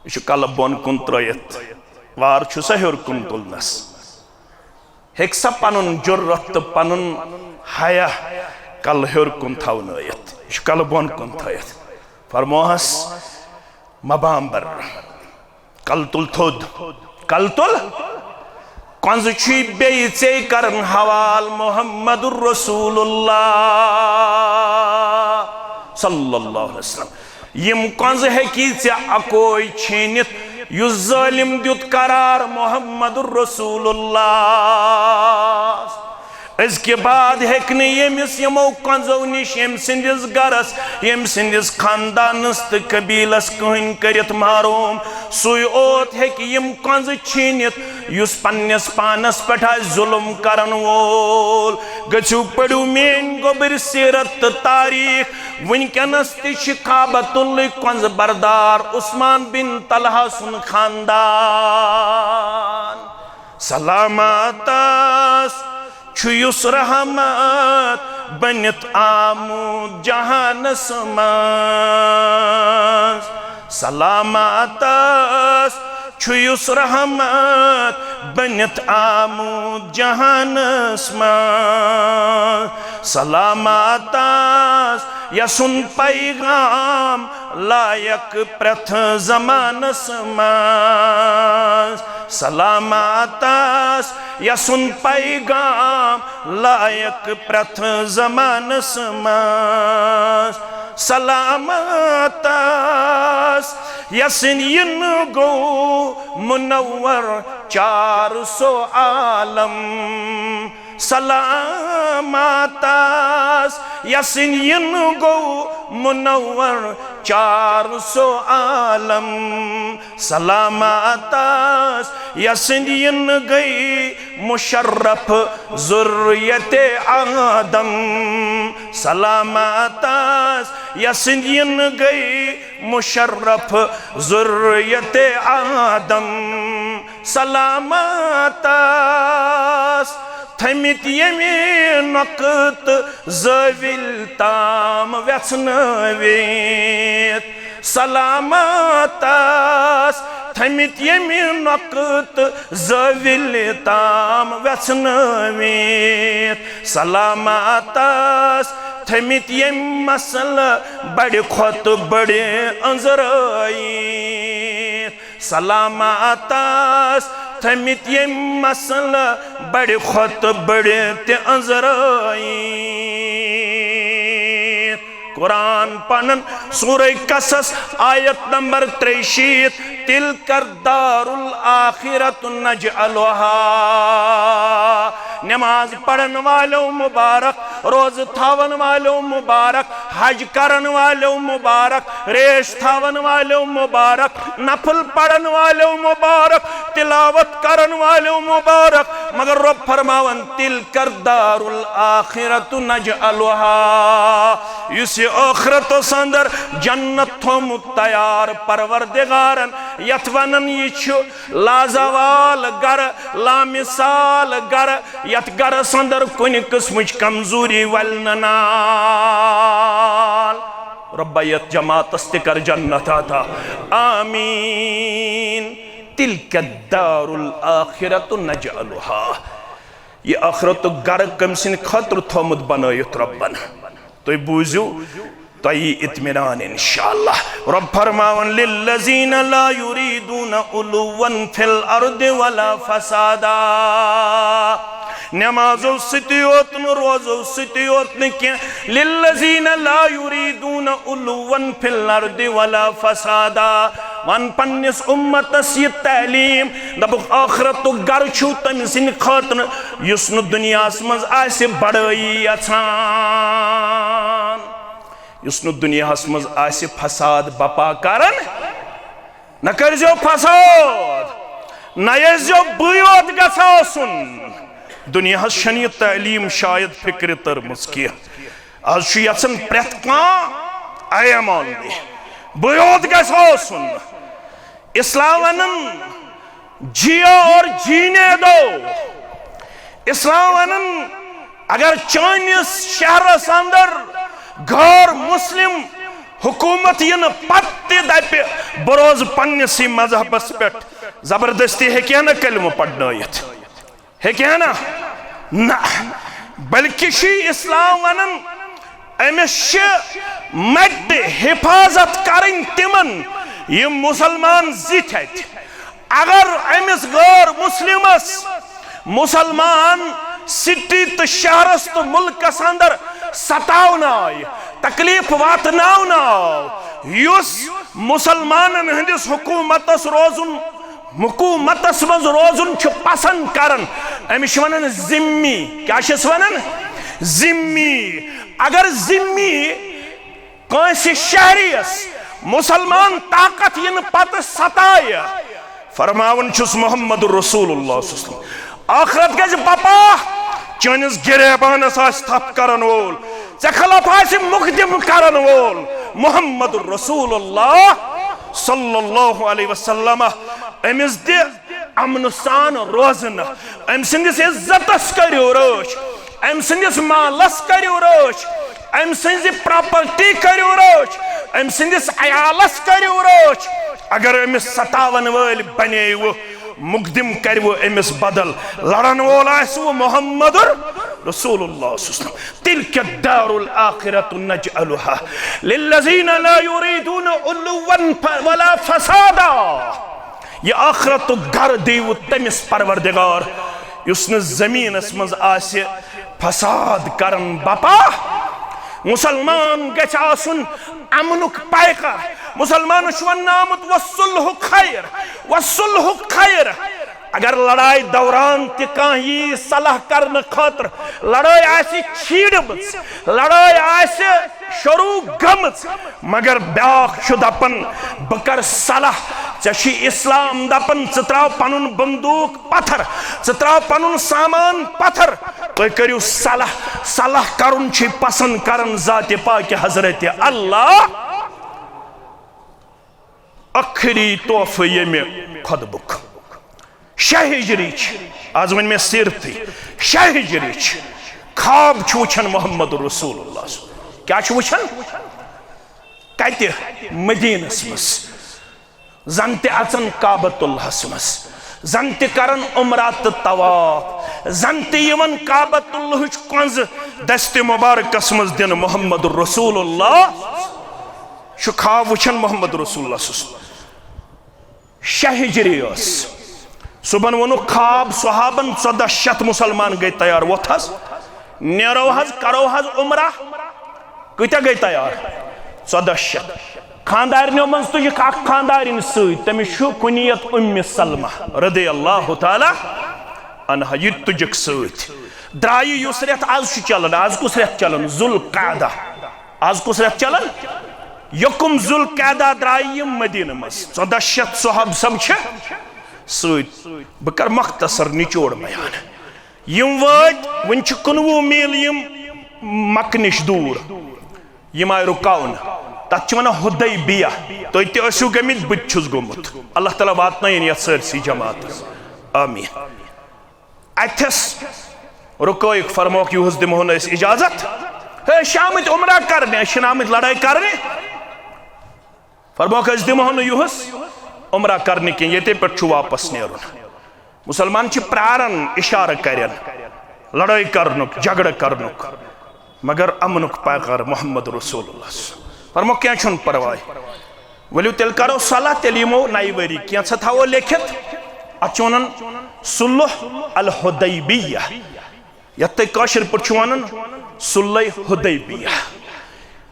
یہِ چھُ کلہٕ بۄن کُن ترٲیِتھ، وار چھُ سا ہیوٚر کُن تُلنس۔ ہیٚکہِ سا پنُن جُرت تہٕ پنُن حیا کلہٕ ہیوٚر کُن تھاونٲیِتھ؟ یہِ چھُ کلہٕ بۄن کُن تھٲیِتھ۔ فرموہس، مبامبر، کلہٕ تُل تھوٚد، کلہٕ تُل۔ کۄنٛزٕ چھُے بیٚیہِ ژے کرن حوال محمد رسول اللہ صلی اللہ علیہ وسلم۔ یِم کۄنٛزٕ ہیٚکی ژےٚ اکوے چھیٖنِتھ، یُس ظٲلِم دیُت قرار محمد رسول اللہ۔ أزکہِ بعد ہیٚکہِ نہٕ ییٚمِس یِمو کۄنٛزو نِش ییٚمہِ سٕنٛدِس گرس، ییٚمہِ سٕنٛدِس خاندانس تہٕ قبیلس کٕہٕنۍ کٔرِتھ محروم۔ سُے اوت ہیٚکہِ یِم کۄنٛزٕ چھیٖنِتھ، یُس پننِس پانس پٮ۪ٹھ آسہِ ظُلم کرن وول۔ گٔژھِو پٔرِو میٲنۍ گوٚبٕرۍ سیرت تہٕ تاریخ۔ وٕنکیٚنس تہِ چھِ کعبۃ اللہ کۄنٛزٕ بردار عثمان بن طلحہ سُنٛد خاندان۔ سلامتس چھُ یُس رحمت بٔنِتھ آمُت جہانس منٛز۔ سلامتس چھُ یُس رحمت بٔنِتھ آمُت جہانس منٛز۔ سلامتس یسُن پیغام لایق پرٛٮ۪تھ زمانس منٛز۔ سلامتس یسُن پیغام لایق پرٛٮ۪تھ زمانس منٛز۔ سلامتس یسٕنٛدۍ یِنہٕ گوٚو منور چار سو عالم۔ سلامتس یسٕنٛدۍ یِنہٕ گوٚو منور چار سو عالم۔ سلامتس یسٕنٛدۍ یِنہٕ گٔے مشرف ذریت آدم۔ سلامتس یسٕنٛدۍ یِنہٕ گٔے مشرف ذریت آدم۔ سلامتس تھٔمٕتۍ ییٚمہِ نۄقطہٕ زٲوِل تام وٮ۪ژھنٲوِتھ۔ سلامتس تھٔمٕتۍ ییٚمہِ نۄقطہٕ زٲوِل تام وٮ۪ژھنٲوِتھ۔ سلامتس تھٔمٕتۍ ییٚمہِ مسلہٕ بڑِ کھۄتہٕ بڑِ أنٛزرٲیِتھ۔ سلامتس تھٔمٕتۍ ییٚمہِ مسلہٕ بڑِ کھۄتہٕ بڑِ تہِ أنٛزرٲیِتھ۔ قرآن پرن، سورہ قصص، آیت نمبر ترٛیہِ شیٖتھ، تلک الدار الآخرۃ نجعلہا۔ نماز پرن والیو مبارک، روزٕ تھاون والیو مبارک، حج کرن والیو مبارک، ریش تھاون والیو مبارک، نفل پرن والیو مبارک، تلاوت کرن والیو مبارک۔ مگر رب فرماون، تلک الدار الآخرۃ نجعلہا، یُس یہِ ٲخرتس اندر جنت تھومُت تیار پروردگارن، یتھ ونان یہِ چھُ لازوال گرٕ، لامثال گرٕ، یتھ گرس اندر کُنہِ قسمٕچ کمزوری ولنہٕ نال۔ رۄبا، یتھ جماعتس تہِ کر جنت عطا۔ آمین۔ تلک الدار الآخرۃ نجعلہا۔ یہِ ٲخرتُک گرٕ کٔمۍ سٕنٛدِ خٲطرٕ تھوٚومُت بنٲیِتھ رۄبن؟ تُہۍ بوٗزِو، تۄہہِ یی اطمینان انشاءاللہ۔ رۄب فرماوان، للذین لا یریدون علوا فی الارض ولا فسادا۔ نمازو سۭتی یوت نہٕ، روزو سۭتی یوت نہٕ کینٛہہ، للذین لا یریدون علوا فی الارض ولا فسادا۔ ون پننِس امتس یہِ تعلیٖم، دپُکھ، ٲخرتُک گرٕ چھُو تٔمۍ سٕنٛدِ خٲطرٕ یُس نہٕ دُنیاہس منٛز آسہِ بڑٲیی یژھان، یُس نہٕ دُنیاہس منٛز آسہِ فساد بپا کران۔ نہ کٔرۍزیو فساد، نہ ٲسۍزیو بٕے یوت گژھِ آسُن۔ دُنیاہس چھنہٕ یہِ تعلیٖم شاید فکرِ تٔرمٕژ کینٛہہ۔ از چھُ یژھان پرٛٮ۪تھ کانٛہہ، I am only، بٕے یوت گژھِ آسُن۔ اسلام ونن جیو اور جینے دو۔ اسلام ونن اگر چٲنِس شہرس اندر غٲر مسلم حکومت یِنہٕ پتہٕ تہِ دپہِ، بہٕ روزٕ پننِسٕے مذہبس پٮ۪ٹھ، زبردستی ہیٚکہِ ہا نہٕ کلمہٕ پرنٲیِتھ۔ ہیٚکہِ ہا نا؟ نہ۔ بلکہِ چھُ اسلام ونان، أمِس چھِ مٹہِ حفاظت کرٕنۍ تِمن، یِم مسلمان زِٹھۍ اَتہِ۔ اگر أمِس غٲر مسلمس مسلمان سٹی تہٕ شہرس تہٕ ملکس اندر ستاونہٕ آیہِ، تکلیف واتناونہٕ آو، یُس مسلمانن ہٕنٛدِس حکومتس روزُن حکومتس منٛز روزُن چھُ پسند کران، أمِس چھِ ونان ذمی۔ کیٛاہ چھِس ونان؟ ذمی۔ اگر ذمی کٲنٛسہِ شہریَس مسلمان طاقت یِنہٕ پتہٕ ستایہِ، فرماوان چھُس محمد رسول اللہ صلی اللہ علیہ وسلم، ٲخرت گژھِ بپا، چٲنِس گریبانس آسہِ تھپھ کرن وول، ژےٚ خلاف آسہِ مقدم کرن وول محمد رسول اللہ صلی اللہ علیہ وسلم۔ أمِس دِ امنہٕ سان روزنہٕ، أمۍ سٕنٛدِس عزتس کٔرِو رٲچھ، أمۍ سٕنٛدِس مالس کٔرِو رٲچھ، أمۍ سٕنٛزِ پراپرٹی کٔرِو رٲچھ، أمۍ سٕنٛدِس عیالس کٔرِو رٲچھ۔ اگر أمِس ستاون وٲلۍ بنیوٕ، مقدم کروٕ أمِس بدل، لڑن وول آسوٕ محمد رسول اللہ صلی اللہ علیہ وسلم۔ تلک الدار الآخرۃ نجعلها للذین لا یریدون علوا ولا فسادا۔ یہ آخرتُک گھر دیوٕ تٔمِس پروردگار یُس نہٕ زمینس منٛز آسہِ فساد کرن بپا۔ مسلمان گژھِ آسُن امنُک پیکر۔ مسلمانس چھُ وننہٕ آمُت، "والصلح خیر، والصلح خیر۔" اگر لڑایہِ دوران تہِ کانٛہہ یی صلاح کرنہٕ خٲطرٕ، لڑٲے آسہِ چھیڑمٕژ، لڑٲے آسہِ شروع گٔمٕژ، مگر بیاکھ چھُ دپان، "بہٕ کرٕ صلاح۔" ژےٚ چھُے اسلام دپان، ژٕ تراو پنُن بندوق پتھر، ژٕ تراو پنُن سامان پتھر، تُہۍ کٔرِو صلاح۔ صلاح کرُن چھُے پسند کران ذاتِ پاکِ حضرت اللہ۔ ٲخری تحفہٕ ییٚمہِ خطبُک۔ شےٚ ہجری چھِ، از وۄنۍ مےٚ سیرتٕے، شےٚ ہجری چھِ۔ خواب چھُ وٕچھان محمد رسول اللہ۔ کیٛاہ چھُ وٕچھان؟ کتہِ؟ مدینس منٛز۔ زن تہِ اژان کعبۃ اللہس منٛز، زن تہِ کران عمرہ تہٕ طواف، زن تہِ یِوان کعبۃ اللہٕچ کۄنٛزٕ دستِ مبارکس منٛز دِنہٕ۔ محمد رسول اللہ چھُ خواب وٕچھان، محمد رسول اللہ صلی اللہ علیہ وسلم۔ شےٚ ہجری ٲس۔ صبحن ووٚنُکھ خواب صحابن، ژۄدہ شیٚتھ مسلمان گٔے تیار، وۄتھ حظ، نیرو حظ، کرو حظ عمرہ۔ کۭتیاہ گٔے تیار؟ ژۄدہ شیٚتھ۔ خاندارنیو منٛز تُجِکھ اکھ خاندارِنۍ سۭتۍ، تٔمِس چھُ کُنیت ام سلمہ رضی اللہ تعالیٰ عنہا، یہِ تہِ تُجِکھ سۭتۍ۔ درٛایہِ یُس رٮ۪تھ از چھُ چلان، از کُس رٮ۪تھ چلان؟ ذوالقعدہ۔ از کُس رٮ۪تھ چلان؟ یکم ذوالقعدہ درٛایہِ یِم مدینہ منٛز۔ ژۄدہ شیٚتھ صحابہٕ سب چھِ سۭتۍ۔ بہٕ کرٕ مختصر نچوڑ بیان۔ یِم وٲتۍ، وٕنہِ چھِ کُنوُہ میٖل یِم مکہ نِش دوٗر۔ یِم آیہِ رُکاونہٕ۔ تَتھ چھِ وَنان حدیبیہ۔ تُہۍ تہِ ٲسِو گٔمٕتۍ، بہٕ تہِ چھُس گوٚمُت۔ اللہ تعالیٰ واتنٲیِن یَتھ سٲرسٕے جماعتَس۔ آمین۔ اَتھٮ۪س رُکٲیِکھ، فرموکھ، یُہُس دِمہو نہٕ أسۍ اِجازت۔ ہے، أسۍ چھِ آمٕتۍ عمرہ کرنہِ، أسۍ چھِنہٕ آمٕتۍ لڑٲے کرنہِ۔ فرموکھ، أسۍ دِمہو نہٕ یُہُس عمرہ کرنہٕ کینٛہہ، ییٚتے پٮ۪ٹھ چھُ واپس نیرُن۔ مسلمان چھِ پراران اشارٕ کرن، لڑٲے کرنُک، جھگڑٕ کرنُک، مگر امنُک پیغام محمد رسول اللہ۔ فرموکھ، کینٛہہ چھُنہٕ پرواے، ؤلِو تیٚلہِ کرو صلاح، تیٚلہِ یِمو نَیہِ ؤری، کینٛژھا تھاوو لیکھِتھ۔ اتھ چھِ ونان صلح الحدیبیہ۔ یتھ تُہۍ کٲشِر پٲٹھۍ چھِو ونان صلح حدیبیہ۔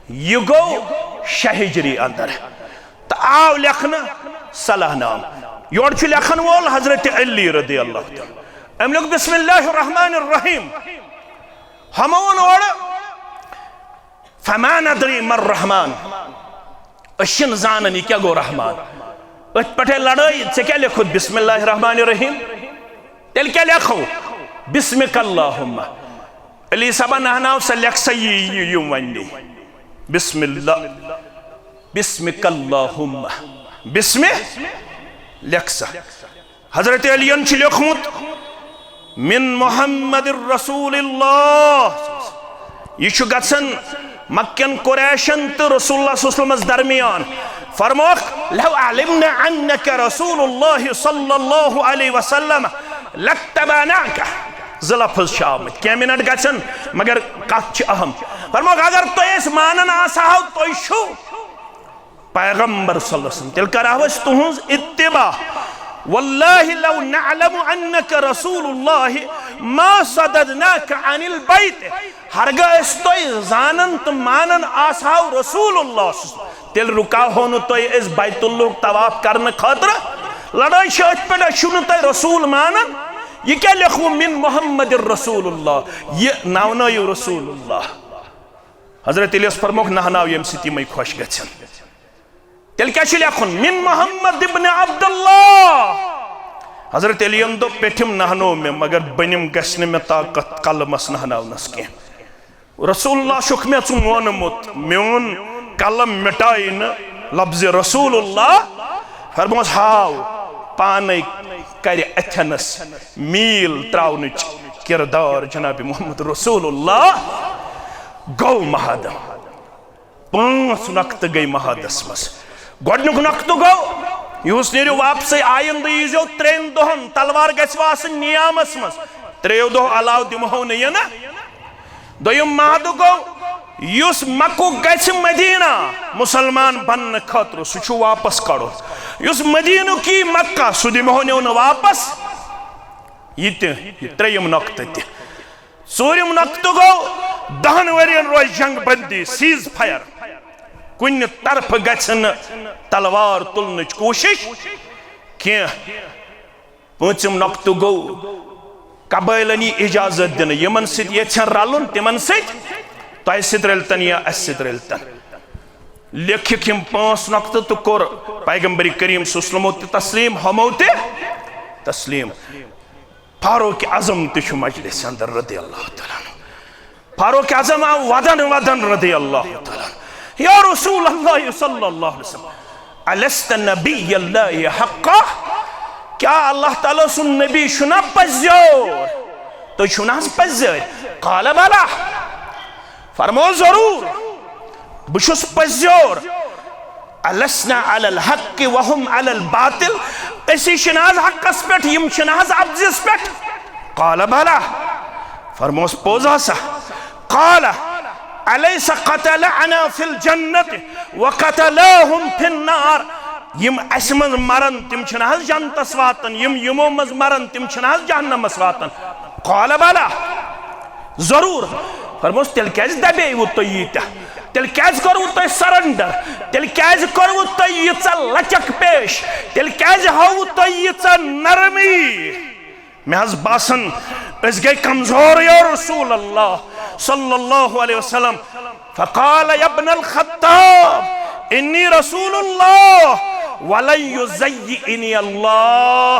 یہِ گوٚو شےٚ ہجری اندر تہٕ آو لیکھنہٕ صلاح نامہٕ۔ یورٕ چھُ لیکھن وول حضرت علی رضی اللہ تعالیٰ۔ أمۍ لیوٚکھ بسم اللہ الرحمن الرحیم۔ ہُمو ووٚن اورٕ، فما ندری ما الرحمن۔ أسۍ چھِنہٕ زانان یہِ کیٛاہ گوٚو رحمان۔ أتھۍ پٮ۪ٹھے لڑٲے، ژےٚ کیٛاہ لیکھُتھ بسم اللہ الرحمن الرحیم؟ تیٚلہِ کیٛاہ لیکھو؟ بسمک اللہم۔ علی صٲبہ، نہ ناو سا، لیکھ سا یہِ، یہِ، یِم وَنہِ۔ بسم اللہ، بسمک اللہم، بسم، لیکھ سا۔ حضرت علیَن چھُ لیوٚکھمُت، "من محمد رسول اللہ۔" یہِ چھُ گژھان مکین قریشن تہٕ رسول اللہ صلی اللہ علیہ وسلمس درمیان۔ فرموکھ، "لو علمنا انک رسول اللہ صلی اللہ علیہ وسلم لاتبعناک۔" زٕ لفظ چھِ آمٕتۍ، کینٛہہ منٹ گژھن، مگر کتھ چھِ اہم۔ فرموکھ، اگر تُہۍ أسۍ مانان آسہو، تُہۍ چھِو پیغمبر صلی اللہ علیہ وسلم، تیٚلہِ کرہو أسۍ تُہنٛز اتباع۔ واللہ لو نعلم انک رسول اللہ ما صددناک عن البیت۔ ہرگاہ أسۍ تۄہہِ زانان تہٕ مانان آسہو رسول اللہ صلی اللہ علیہ وسلم، تیٚلہِ رُکاوہو نہٕ تۄہہِ أسۍ بیت اللہُک طواف کرنہٕ خٲطرٕ۔ لڑٲے چھِ أتھۍ پٮ۪ٹھ، أسۍ چھِو نہٕ تۄہہِ رسول مانان۔ یہِ کیٛاہ لیکھوٕ من محمد رسول اللہ؟ یہِ ناونٲیِو رسول اللہ۔ حضرت علیس فرموکھ، نہناو ییٚمہِ سۭتۍ یِمے خۄش گژھن۔ تیٚلہِ کیٛاہ چھُ لیکھُن؟ من محمد ابن عبداللہ۔ حضرت علیَن دوٚپ، پیٚٹھِم نہنو مےٚ، مگر بٔنِم گژھِ نہٕ مےٚ طاقت قلمس نہناونس کینٛہہ۔ رسول اللہ چھُکھ مےٚ ژٕ وونمُت، میون قلم مٹایہِ نہٕ لفظ رسول اللہ۔ فرموس، ہاو پانے کرِ اتھنس میٖل تراونٕچ کردار جناب محمد رسول اللہ۔ گوٚو محادٕ۔ پانٛژھ نۄقطہٕ گٔے محادس منٛز۔ گۄڈٕنیُک نۄقطہٕ گوٚو، یُہُس نیرِو واپسٕے، آیندٕ ییٖزیو ترٛٮ۪ن دۄہن، تلوار گژھِ آسٕنۍ نیامس منٛز، ترٛیٚیو دۄہو علاوٕ دِمہو نہٕ یہِ نہٕ۔ دوٚیِم محادٕ گوٚو، یُس مکُک گژھِ مدینہ مُسلمان بننہٕ خٲطرٕ، سُہ چھُ واپس کڑُن۔ یُس مدینُک یی مکہ، سُہ دِمہو نہٕ واپس۔ یہِ تہِ، یہِ ترٛیٚیِم نۄقطہٕ تہِ۔ ژوٗرِم نۄقطہٕ گوٚو، دَہَن ؤرین روزِ جنگ بندی، سیز فائر، کُنہِ طرفہٕ گژھِ نہٕ تلوار تُلنٕچ کوٗشش کینٛہہ۔ پوٗنٛژِم نۄقطہٕ گوٚو، قبٲیلن یی اجازت دِنہٕ، یِمن سۭتۍ یژھن رلُن تِمن سۭتۍ، تۄہہِ سۭتۍ رلتن یا اسہِ سۭتۍ رلتن۔ لیکھِکھ یِم پانٛژھ نۄقطہٕ تہٕ کوٚر پیغمبر کریم صلی اللہ علیہ وسلمو تہِ تسلیم، ہُمو تہِ تسلیم۔ فاروق اعظم تہِ چھُ مجلس اندر رضی اللہ تعالیٰ عنہ۔ فاروق اعظم آو ودن ودن رضی اللہ تعالیٰ عنہ۔ یا رسول اللہ صلی اللہ علیہ وسلم، الست نبی اللہ حقا؟ کیا اللہ تعالیٰ سُنٛد نبی چھُنا پزیور؟ تُہۍ چھِو نہ حظ پزیور؟ قال بلا۔ فرمو ضرور، بہٕ چھُس پزیور۔ السنا علی الحق وهم علی الباطل؟ أسی چھِنہٕ حظ حقس پٮ۪ٹھ، یِم چھِنہٕ حظ اپزِس پٮ۪ٹھ؟ قال بلا۔ فرموس، پوٚز ہسا۔ قال الیس قتلعنا فی الجنت وقتلاهم فی النار؟ یِم اسہِ منٛز مرن، تِم چھِنہٕ حظ جنتس واتان، یِم یِمو منٛز مرن، تِم چھِنہٕ حظ جہنمس واتان؟ قال بلا۔ ضرور۔ فرموس، تیٚلہِ کیٛازِ دبیوٕ تُہۍ ییٖتیٛاہ؟ تیٚلہِ کیٛازِ کوٚروٕ تۄہہِ سرنڈر؟ تیٚلہِ کیٛازِ کوٚروٕ تۄہہِ ییٖژاہ لچک پیش؟ تیٚلہِ کیٛازِ ہٲوٕ تۄہہِ ییٖژاہ نرمی؟ مےٚ حظ باسان، أسۍ گٔے کمزور یا رسول اللہ صلی اللہ علیہ وسلم۔ فقال یا ابن الخطاب، انی رسول اللہ ولن یضیعنی اللہ۔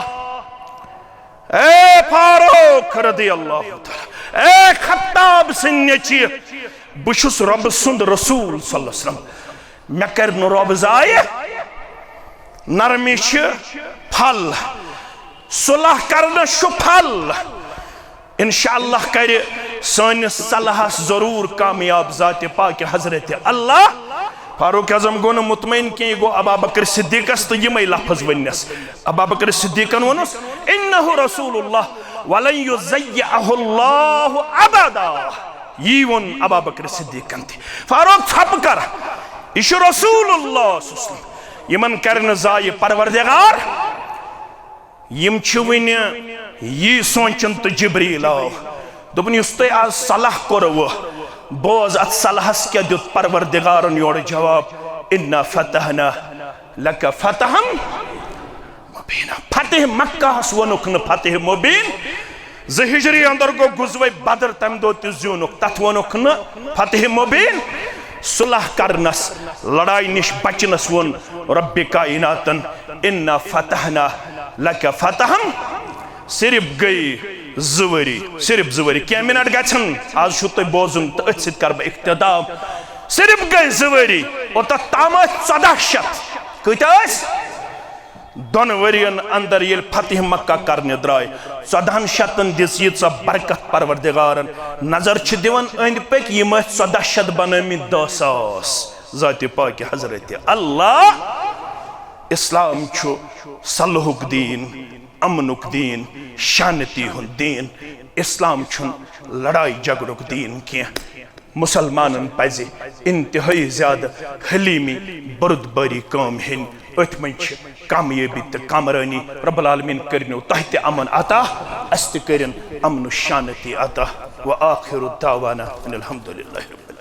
اے فاروق رضی اللہ تعالیٰ، اے خطاب سٕنٛدۍ نیٚچِو، بہٕ چھُس رۄبہٕ سُنٛد رسول صلی اللہ علیہ وسلم۔ مےٚ کَرِ نہٕ رۄب ضایع۔ نرمی چھِ پھل، صلح کرنس چھُ پھل۔ انشاءاللہ کرِ سٲنِس صلحس ضرور کامیاب ذاتِ پاکِ حضرت اللہ۔ فاروق اعظم گوٚو نہٕ مطمئن کینٛہہ، یہِ گوٚو ابابکر صدیقس تہٕ یِمے لفظ ؤننس۔ ابابکر صدیقن ووٚنُس، انہ رسول اللہ ولن یضیعہ اللہ ابدا۔ یی ووٚن ابابکر صدیقن تہِ۔ فاروق ژھۄپہٕ کر، یہِ چھُ رسول اللہ صلی اللہ علیہ وسلم، یِمن کرِ نہٕ ضایع پروردگار۔ یِم چھِ وٕنہِ یی سونٛچان تہٕ جبریٖل آو۔ دوٚپُن، یُس تۄہہِ آز صلح کوٚروٕ، بوز اَتھ صلحس کیٛاہ دیُت پروردگارن یورٕ جواب، انا فتحنا لک فتحا مبینا۔ فتح مکہس ووٚنُکھ نہٕ فتح مبین۔ زٕ ہجری اندر گوٚو غزوہ بدر، تمہِ دۄہ تہِ زیوٗنُکھ، تتھ ووٚنُکھ نہٕ فتح مبین۔ صلح کرنس، لڑایہِ نِش بچنس ووٚن رب کائناتن، انا فتحنا لک فتحا۔ صرف گٔے زٕ ؤری، صرف زٕ ؤری، کینٛہہ منٹ گژھن، آز چھُو تۄہہِ بوزُن تہٕ أتھۍ سۭتۍ کرٕ بہٕ اختتام۔ صرف گٔے زٕ ؤری، اور تتھ تام ٲسۍ ژۄداہ شیٚتھ۔ کۭتیٛاہ ٲسۍ؟ دۄن ؤرین اندر ییٚلہِ فتح مکہ کرنہِ درٛاے، ژۄدہن شتن دِژ ییٖژاہ برکت پروردگارن۔ نظر چھِ دِوان أنٛدۍ پٔکۍ، یِم ٲسۍ ژۄداہ شتھ بنٲومٕتۍ دَہ ساس۔ ذاتِ پاکِ حضرت اللہ۔ اسلام چھُ صلحُک دیٖن، امنُک دیٖن، شانتی ہُنٛد دیٖن۔ اسلام چھُنہٕ لڑایہِ جھگڑُک دیٖن کینٛہہ۔ مسلمانن پزِ انتہٲئی زیادٕ حلیمی، بردباری کٲم ہیٚنۍ۔ أتھۍ منٛز چھِ کامیٲبی تہٕ کامرٲنی۔ رب العالمین کٔرِنو تۄہہِ تہِ امن عطا، اسہِ تہِ کٔرِن امن و شانتی عطا۔ وآخر دعوانا ان الحمد للہ رب العالمین۔